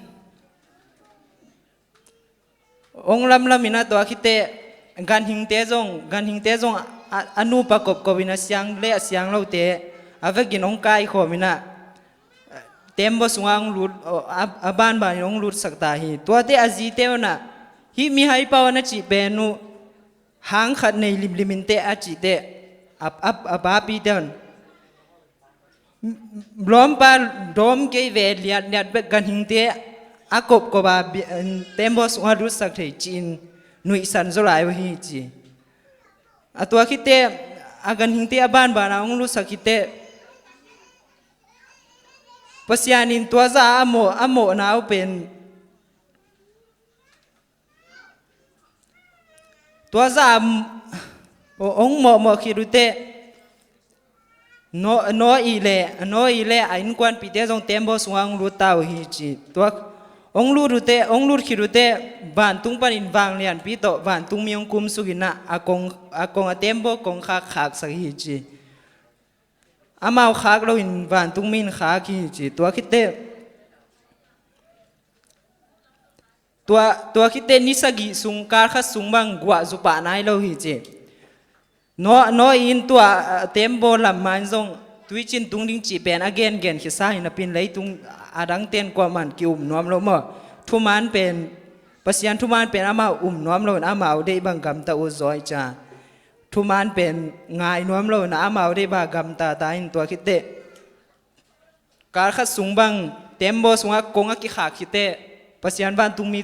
hong lamlam in ah, tua khit teh ganhingte zong, ganhingte zong a, a nupa kopkop in a siang le a siang lote a vekin hong kaikhawm in ah, tembaw sungah hong lut, a, a banban in hong lutsak ta hi. Tuate a zite un ah, hih mihai pau a na cih pen uh hang khat nei limlim in teh a cih teh, a, a, a papite un lawmpa dawm kei ve, liatliat bek ganhingte a kopkop a bi-, tembaw sungah lutsak thei ci-in nuihsan zaw lai uh hi ci. A tua khit teh a ganhingte a banban a hong lutsak khit teh Pasian in tua zah a mawh, a mawhna uh pen tua zah a m-, hong mawhmawh khit uh teh, Noah, Noah i le, Noah i le a innkuanpihte zong tembaw sungah hong lut ta uh hi ci. Tua hong lut uh teh, hong lut khit uh teh, vantung panin vanglianpi tawh vantungmi hong kumsuk in ah, a kong, a kong a tembaw kongkhak khaksak hi ci. Amau khak loin vantungmi in khak hi ci. Tua khit teh Tua, tua khit teh ni sagih sung, kal khat sung bang guah zu pah nai lo hi ci. Noah, Noah in tua, ah, tembaw lam ma in zong tuicin tung ding cih pen a gengen khitsa hi napi in leitung a dangten kuaman ki-um nuam lo maw. Thuman pen, Pasian thuman pen amau um nuam lo in amau deih bang gamta uh zaw hi cia. Thuman pen ngai nuam lo in amau deih bang gamta ta in tua khit teh kal khat sung bang tembaw sungah kong a kikhak khit teh, Pasian vantungmi,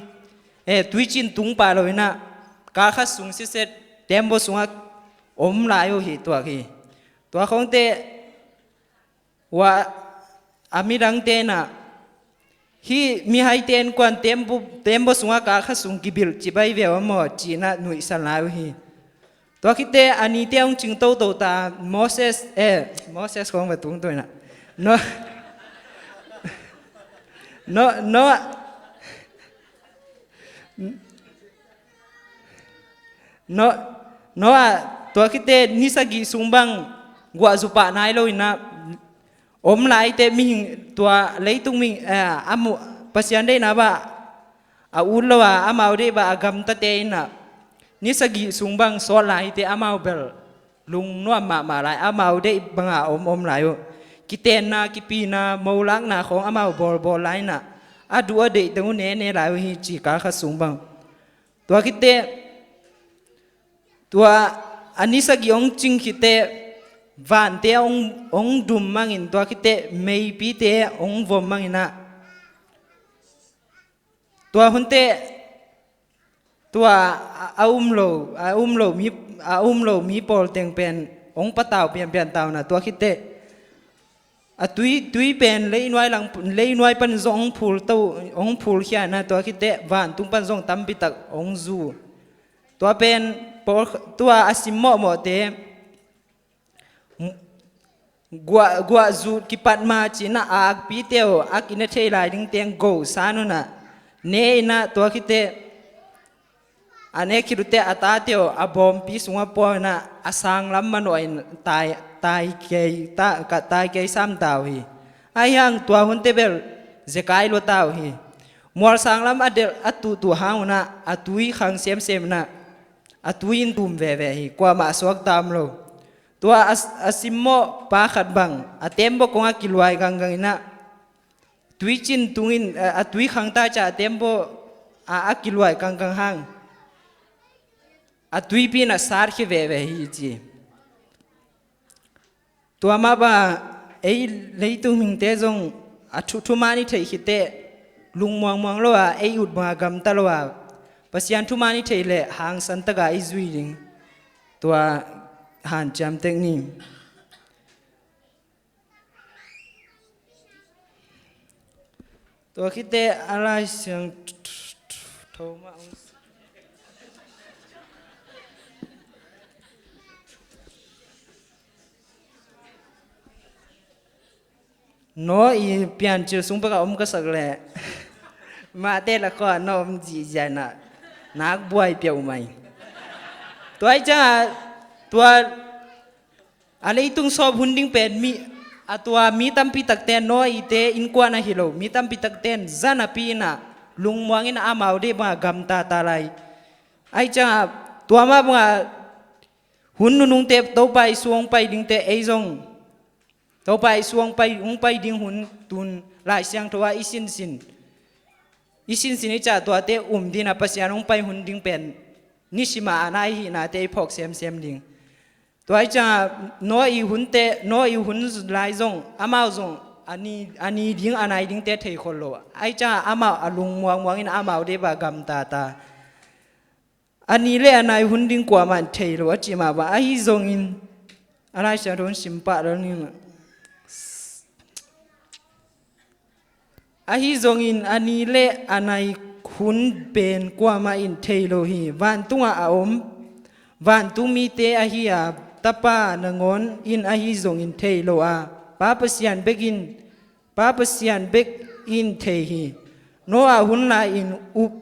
eh, tuicin tung pah lo in ah, kal khat sung sitset tembaw sungah om lai uh hi tuak hi. Tua khawng teh ua a midangte in ah, hih mihaite innkuan tembaw, tembaw sungah kal khat sung kibilh ci bai ve uh maw ci-in ah nuihsan lai uh hi. Tua khit teh a nite hong cing toto ta, Moses, eh, Moses khawng va tung to in ah. Noah, Noah, Noah, Noah, Noah, tua khit teh ni sagih sung bang guah zu pah nai lo in ah, om lai teh mihing tua leitung mihing, eh, a mu, Pasian deihna bang a ut lo a, amau deih bang a gamtate in ah, ni sagih sung bang sawt lai hite, amau bel lungnuam mahmah lai, amau deih banga om om lai uh. Kitenna, kipina, molakna khawng amau bawlbawl lai inah, a duh a deih teng uh nene lai uh hi ci, kal khat sung bang. Tua khit teh, tua a ni sagih hong cing khit teh, vante hong, hong dum mangin, tua khit teh meipite hong vom mang inah, tua hun teh tua a, a um lo, a um lo mi, a um lo mi pawl teng pen hong patau pianpian ta uh inah, tua khit teh a tui, tui pen leinuai lang, leinuai pan zong hong phul to, hong phulkhia inah, tua khit teh vantung pan zong tampi tak hong zu. Tua pen pawl, tua a sim mawhmawhte, guah, guah zut kipat ma ci inah, a akpite uh, ak i ne thei lai ding teng go san uh inah, ne inah, tua khit teh a ne khit uh teh a tate uh a bawmpi sungah pua inah, a sanglam manawh in tai, tai kei ta, ka tai kei sam ta uh hi. Ahi hang tua hun teh bel zekai lua ta uh hi. Mual sanglam a delh a tuhtuh hang uh inah, a tui khang semsem inah, a tui in tum veve hi, kuamah a suakta om lo. Tua a, a simmawh pa khat bang, a tembaw kongah kiluai ganggang inah, tuicin tungin, a, a tui khangta ciah a tembaw a, a kiluai ganggang hang, a tuipi in a satkhia veve hi ci. Tua mah banga ei leitung mihingte zong a thu, thuman i theih khit teh, lungmuangmuang lo a, ei ut banga gamta lo a, Pasian thuman i theih leh hangsan taka i zui ding. Tua hanciam tek ni. Tua khit teh a Lai Siangtho mah hong Noah i Piancil sung pekah om ka sak leh, mahte la khawh a na om zihziah inah, nak buai peuhmah hi. Tua ahih ciangah, tua a leitung sawp hun ding pen mi, a tua mi tampi takte, Noah ite innkuan ahi lo, mi tampi takte in za napi inah, lungmuang inah amau deih banga gamtata lai. Ahih ciangah, tua mah banga hun nunungte, Topa Jesu hong pai dingte, ei zong Topa Jesu hong pai, hong pai ding hun tun Lai Siangtho ah i sinsin, i sinsin i cah tuate um ding a, Pasian hong pai hun ding pen nisim a a na i hihnate i phawk semsem ding. Tua ahih ciangah Noah i hunte, Noah i hun lai zong, amau zong a ni, a ni ding a nai dingte thei khol lo. Ahih ciangah amau a lungmuangmuang in amau deih banga gamtata. A ni le a nai hun ding kuamah in thei lo a cih mah bang. Ahi zongin, a Lai Siangtho hun sim pah lel ning. Ahi zongin a ni le a nai hun pen kuamah in thei lo hi. Vantungah a om vantung mite ahi a, Tapa nangawn in ahi zongin thei lo a, Pa Pasian bek in, Pa Pasian bek in thei hi. Noah hun lai-in up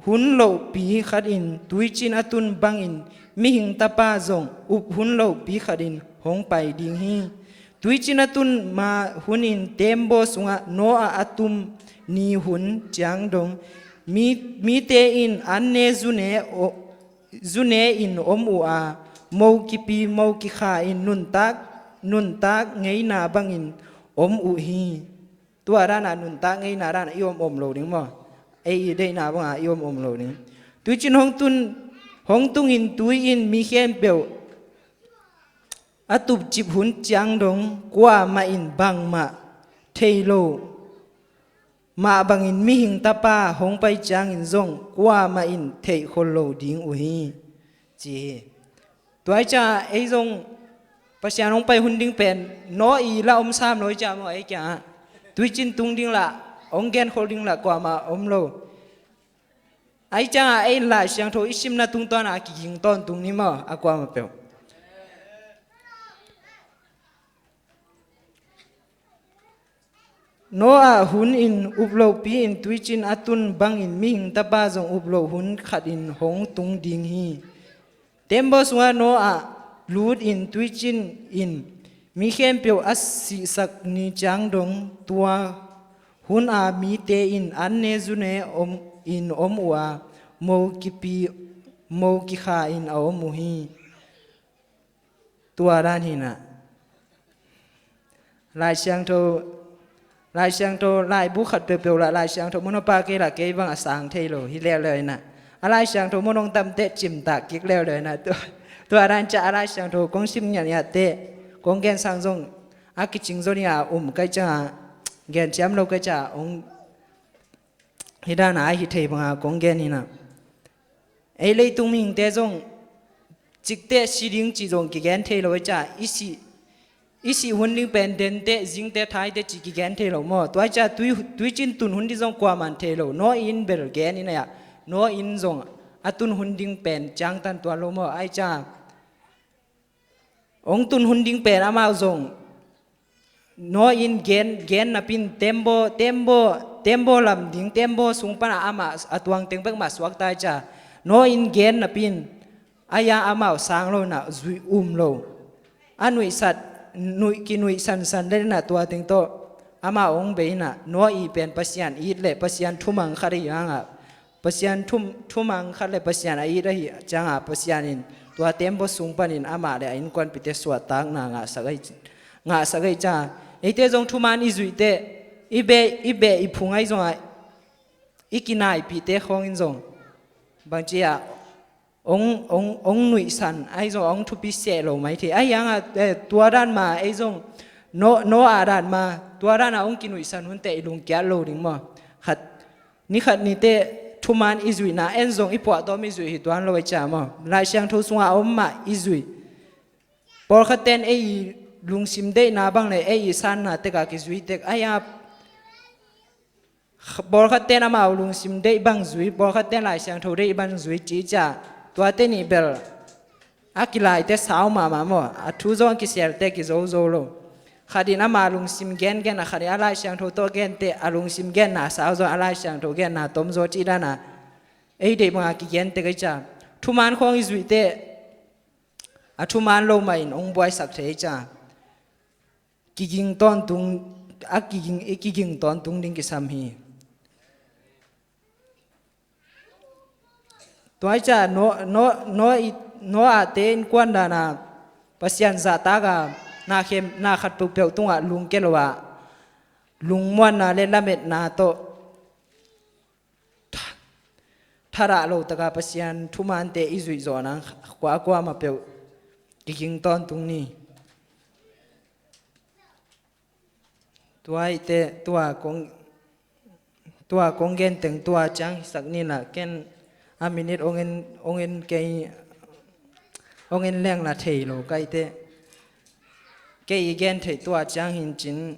hun lohpi khatin tuicin a tun bangin Mihing Tapa zong up hun lohpi khatin hong pai ding hi. Tuicin a tun ma hunin tembaw sungah Noah a tum ni hun ciang dong mi, mite in an ne zu ne, o, zu ne in om uh a, mo kipi mo kikha in nuntak, nuntak ngeina bangin om uh hi. Tua dana nuntak ngeina dana i om om lo ding maw? Ei i deihna banga i om om lo ding. Tuicin hong tun, hong tungin tui in mi khempeuh a tupcip hun ciang dong kuamah in bangmah thei lo mah bangin Mihing Tapa hong pai ciangin zong kuamah in theih khol lo ding uh hi, ci hi. Tua ahih ciangah ei zong Pasian hong pai hun ding pen Noah i la om sam lo hi ciah maw, ei kiangah tuicin tung ding lah, hong genkhol ding lah kuamah om lo. Ahih ciangah ei Lai Siangtho i simna tungtawnah a kiging tawntung ni maw, a kuamah peuh. Noah hun in up lohpi in tuicin a tun bangin Mihing Tapa zong up loh hun khatin hong tung ding hi. Tembaw sungah Noah lut in tuicin in mi khempeuh a sihsak ni ciang dong tua hun a mite in an ne zu ne om in om uh a, mo kipi mo kikha in a om uh hi. Tua dan hi na. Lai Siangtho, Lai Siangtho, laibu khat peuhpeuh lah Lai Siangtho mun a pha kei lah kei bang a sang thei lo hi leuleu hi na. A Lai Siangtho mun hong tam teh cimtak kik leuleu hi na. Tua, tua dan ciang a Lai Siangtho kong sim ngiatngiat teh, kong gen sang zong a kicing zaw ding a um ka hih ciang a, gen ciam lo ka hih ciang a, hong, hih dan a hi thei bang a kong gen hi na. Ei leitung mihingte zong cik teh si ding cih zong kigen thei lo hi ciang a, i sih, i sih hun ding pen den teh, zing teh, thai teh cih kigen thei lo maw. Tua hi ciang a tui, tuicin tun hun ding zong kuaman thei lo. Nawi in bel gen in a, nawi in zong a tun hun ding pen ciangtan tuan lo maw. Ahi ciang a, hong tun hun ding pen amau zong nawi in gen, gen napi in tembaw, tembaw, tembaw lam ding, tembaw sung pan a amah a tuang teng bek mah suakta hi ciang a, nawi in gen napi in, ahi a amau sang lo in a, zuih um lo. A nuihsat, nuih, kinuih sansan le in a, tua teng tawh amau hong bei in a, nawi pen Pasian it le Pasian thumang khat ahi hang a, Pasian thum, thumang khat le Pasian a it ahi ciang a, Pasian in tua tembaw sung panin amah le a innkuanpihte suahtakna ngahsak ahi, ngahsak ahi ciang a, eite zong thuman i zuih teh, i beh, i beh i phung ahi zong a, i kinaipihte khawng in zong bangci a, hong, hong, hong nuihsan ahi zong hong thupi seh lo mai thei. Ahi hang a, eh, tua dan mah ei zong, no, no a dan mah, tua dan a hong kinuihsan hun teh i lungkiat lo ding maw. Khat, ni khat ni teh thuman i zuihna en zong i puahtawm i zuih hi tuan lo hi ciang a maw. Lai Siangtho sung a om mah i zuih. Pawlkhat ten ei i lungsim deihna bang le ei i sanna tek a kizuih tek. Ahi a, pawlkhat ten amau lungsim deih bang zuih, pawlkhat ten Lai Siangtho deih bang zuih cih ciang a, tuate nih bel a kilai teh sau mahmah maw. A thu zong a kisel teh kizo zo lo. Khat in ama lungsim gen gen a, khat in a Lai Siangtho tawh gen teh a lungsim genna sau zaw, a Lai Siangtho genna tom zaw cih dan a, ei deih bang a kigen tek ahi ciang a, thuman khawng i zuih teh a thuman lo mah in hong buaisak thei ahi ciang a, kiging tawntung, a kiging, i kiging tawntung ding kisam hi. Tua hi ciang a, no, no, no, i, no a te innkuan dan a, Pasian zahtak a, na khem, na khat peuhpeuh tungah lungke lo a, lungmuanna le lametna tawh tha-, thadah lo taka Pasian thumante i zuih zawh nang kua, kuamah peuh kiging tawntung ni. Tua hi teh, tua kong, tua kong gen teng tua ciang hisak ni na, ken a minute hong en, hong en kei, hong en leng la thei lo ka hi teh. Kei i gen theih tua ciang hi cin,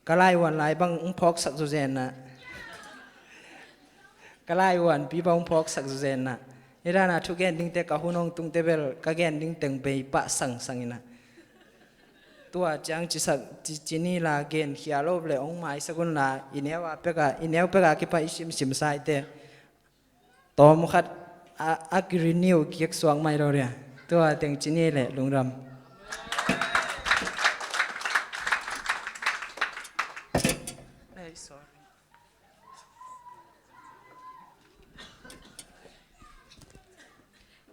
ka laivuan lai bang hong phawksak zawzen na. Ka laivuanpi bang hong phawksak zawzen na. Hih dan a thugen ding teh ka hun hong tung teh bel ka gen ding teng bei pah sangsang in a. Tua ciang cisak, ci, ci ni la, genkhia lo le hong maisak un la, i neu a pek a, i neu pek a kipan i simsim sa hi teh. Tawm khat a, a ki-renew kik suak mai lo dia. Tua teng ci ni le lungdam. Ai, sorry.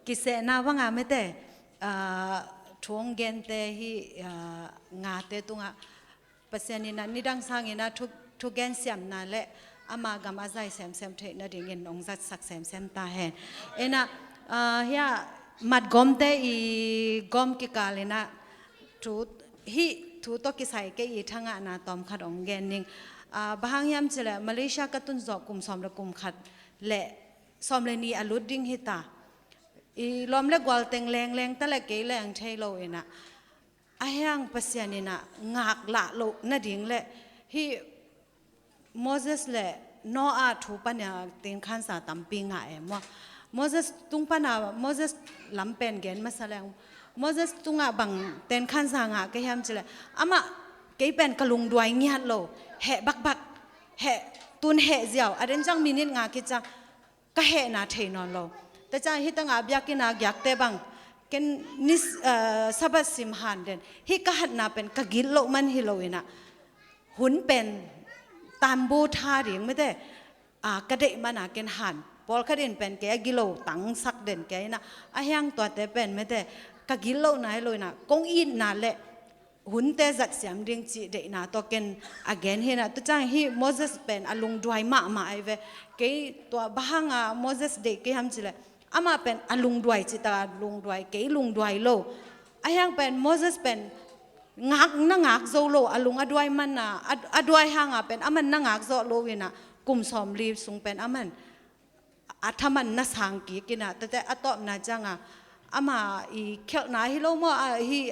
Kisehna bang a mete, ah, thu hong gente hi, ah, ngate tungah Pasian in a nidang sangin a thu, thugen siamna le ama gam a zai semsem theih nadingin hong zatsak semsem ta hen. In a, ah, hia matgawmte i gawm kikal in a thu, hih thu tawh kisai kei i thangahna tawm khat hong gen ning. Ah, bang hang hiam cih leh Malaysia ka tun zawh kum sawm le kum khat le sawm le nih a lut ding hi ta. I lawm le gual teng lengleng ta le kei leng thei lo in a. A hiang Pasian in a ngaklah loh nading le hih Moses le Noah thu pan a tenkhansa tampi ngah e maw. Moses tung pan a, Moses lam pen gen masa leng, Moses tungah bang tenkhansa ngah ka hiam cih leh, amah kei pen ka lungduai ngiat lo, heh bakbak, heh tun heh ziau, a den ciang minute nga kiciang ka hehna thei nawn lo. Tua ciang hih tangah biakinn a giakte bang, ken ni, eh, Sabbath sim han den, hih ka hatna pen ka gil loh man hi lo in a, hun pen tambu tha ding mite, ah, ka deih man a ken han pawlkhat in pen kei a gilo tangsak den kei inah, a hiang tuate pen mete ka gilo nai lo inah, kong itna le hunte zat siam ding cih deihna tawh ken a gen hi inah. Tua ciang hih Moses pen a lungduai mahmah ahi ve. Kei tua bang hanga Moses deih kei hiam cileh, amah pen a lungduai cih tak a lungduai, kei lungduai lo. A hiang pen Moses pen ngak na ngak zo lo, a lung a duai man a, a, a duai hanga pen aman na ngak zawh lo inah, kum sawmli sung pen aman a thaman na sang kik inah, tate a tawpna cianga ama i khialhna hi lo maw, a, hi,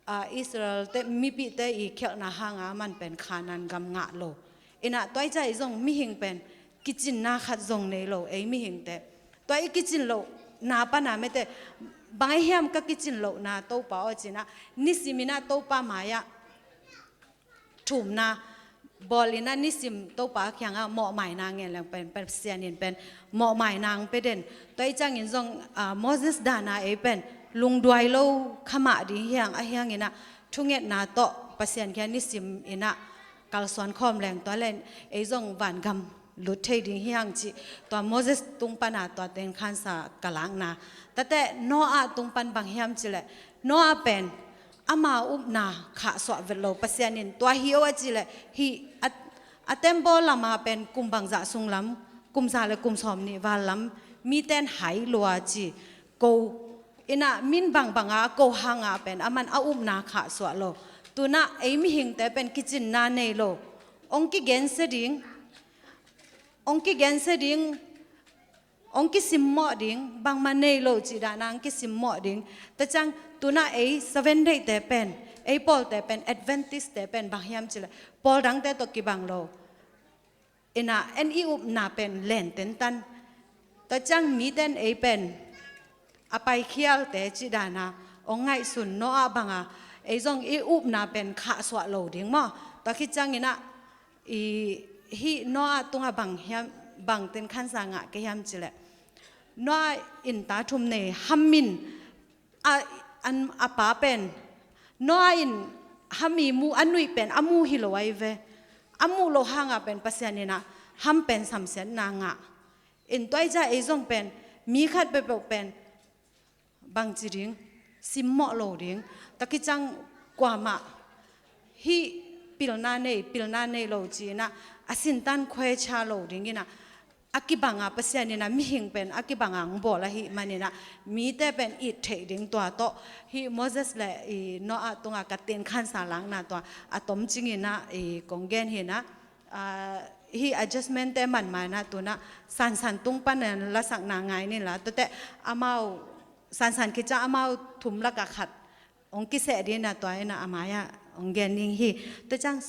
a, Israel te mipite i khialhna hanga aman pen Khanan gam ngah lo. Inah tua i ciang ei zong mihing pen kicinna khat zong nei lo, ei mihingte. Tua i kicin lohna pana mete, bang ahi hiam ka kicin lohna Topa aw ci inah, nisim inah Topa mai-ah thumna bawl inah, nisim Topa kiangah mawhmaina ngen leng pen, pen Pasian in pen mawhmaina ang pe den. Tua i ciangin zong, ah, Moses dana ei pen lungduai lo kha mah ding hi hang, a hiang inah thungetna tawh Pasian kiang nisim inah kalsuan khawm leng tua len ei zong vangam lut thei ding hi hang cih, tua Moses tung pana tua tenkhansa ka lakna. Tate Noah tung pan bang hiam cileh, Noah pen ama upna khahsuah vet lo, Pasian in tua hi o a cileh, hih a, a tembaw lama pen kum bangzah sung lam, kum za le kum sawmnih val lam miten hai lua ci ko inah, min bangbanga a ko hanga pen aman a upna khahsuah lo. Tunah ei mihingte pen kicinna nei lo. Ong kigensia ding, ong kigensia ding, ong kisimmawh ding, bangmah nei lo cih dana ong kisimmawh ding. Tua ciang tunah ei Seven Day-te pen, ei pawlte pen, Adventist-te pen bang hiam cileh, pawl dangte tawh kibang lo inah, en i upna pen len tentan. Tua ciang miten ei pen a paikhialte cih dana ong ngaihsun, Noah banga ei zong i upna pen khahsuah lo ding maw. Tua khit ciang inah i, hih Noah tungah bang hiam, bang tenkhansa ngah kei hiam cileh, Noah in ta thum nei, Ham in a, an, a pa pen, Noah in Ham i mu, a nuih pen a mu hi lo ahi ve. A muh loh hanga pen Pasian inah Ham pen samsiatna ngah. In tua i ciang ei zong pen mi khat peuhpeuh pen bangci ding, simmawh lo ding. Tua khit ciang kuamah hih pilna nei, pilna nei lo ci inah, a sintan khuaicha lo ding inah, a kibanga Pasian inah mihing pen a kibanga ong bawl ahih man inah, mite pen it theih ding tua tawh, hih Moses le i Noah tunga ka tenkhansa lakna tua a tomcing inah i kong gen hi inah, ah, hih adjustment-te man ma inah tunah Sansan tung panin lasakna ngai ning la, tuate amau Sansan khit ciang amau thum lakah khat ong kiseh ding inah, tua inah a mai-ah ong gen ning hi. Tua ciang,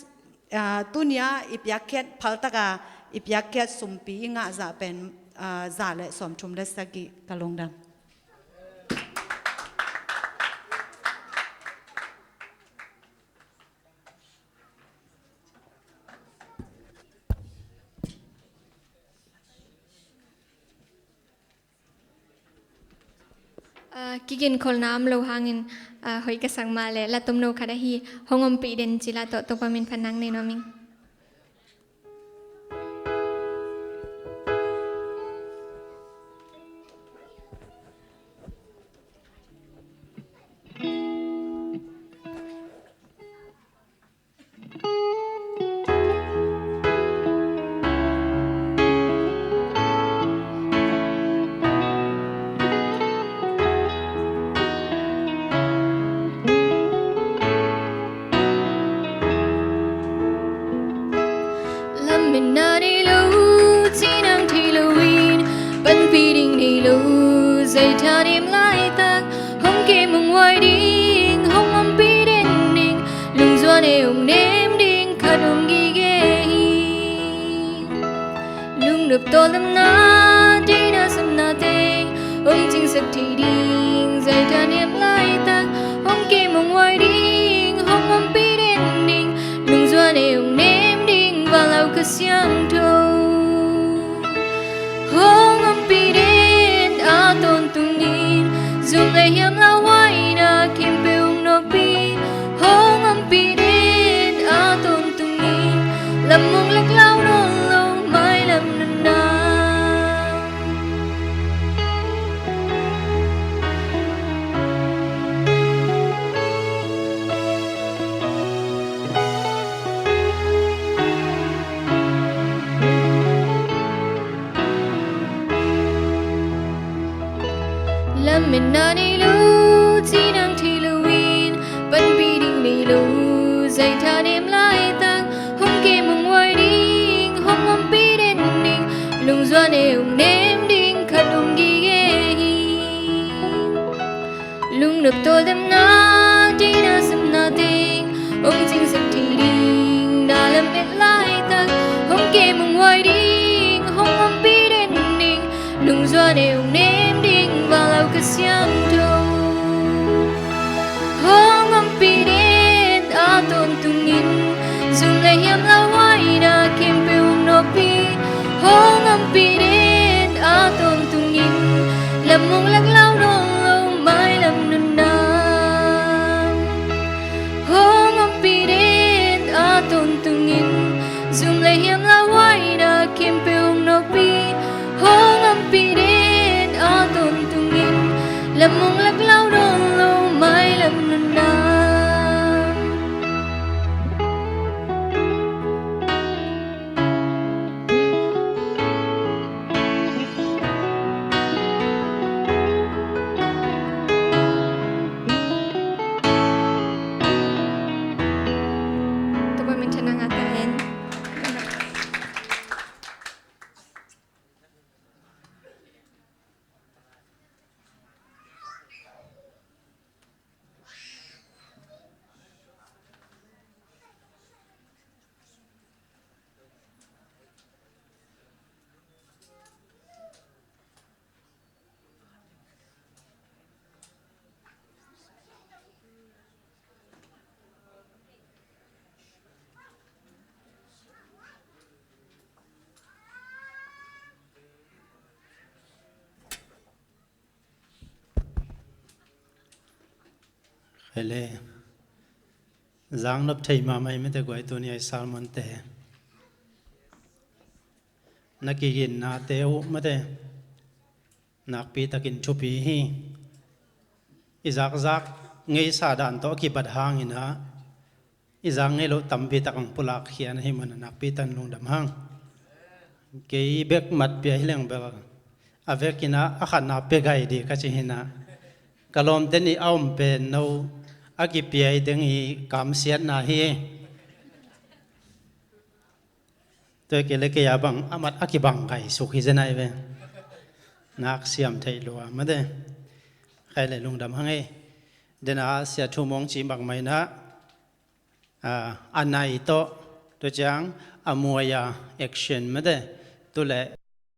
ah, tuni-a i piakkhiat phaltaka i piakkhiat sumpi i ngah zah pen, ah, za le sawmthum le sagih. Ka lungdam. Ah, kiginkholhna om lo hangin, ah, hoih ka sak mah leh la tomno khat ahi, Hong Ompih Den ci la tawh Topa min phat nang nei nuam ing. Lametna nei lo, cinam thei loin, panpih ding nei lo, zaithanem laitak, hong kem hong huai ding, Hong Ompih Den ding, lungzuan e hong nem ding khat om gige hi. Lungnop tawldamna, deihna sapna teng hong cingsak thei ding, zaithanem laitak, hong kem hong huai ding, Hong Ompih Den ding, lungzuan e hong nem ding, Vanlauh Kha Siangtho. Hong Ompih Den a tawntungin, zum le hiam lauhuaina khempeuh hong nawkpih. Hong Ompih Den a tawntungin, lam hong lak lau nawn lo mailam nunna. Lungnop tawldamna, deihna sepna teng hong cingsap thei ding, na lamet laitak hong kem hong huai ding, hong ompih den ding, lungzuan ei hong nem ding, Vanlauka Siangtho. Hong ompih den a tawntungin, zum le hiam lauhuaina khempeuh hong nawkpih. Hong ompih den a tawntungin, lam hong lak lau nawn lo mailam nunna. Hong ompih den a tawntungin, zum le hiam lauhuaina khempeuh hong nawkpih. Hong ompih den a tawntungin, lam hong lak lau nawn lo mailam nunna. Topa minthanna ngah ta hen. Hele. Zang nop thei mahmah hi mate guai tuni a i sermon te. Na kiginnate uh mate. Nakpi takin thupi hi. I zakzak ngeisa dan tawh a kibat hangin ah, i zak ngei loh tampi tak hong pulakkhia na hih manin nakpi takin lungdam hang. Kei bek mat pia hi leng bel, a vekin ah a khatna pia gai ding ka ci hi in ah, ka lawmte nih a om pen no a kipia hi ding hi, kamsiatna hi. Tua hi kei le kei a bang a mat a kibang gai suk hi zen ahi ve. Nak siam theih lua mate. Khai le lungdam hang ei. Den a sia thu mong ci bang mai na, a, a nai tawh, tua ciang a muai a action mate. Tu le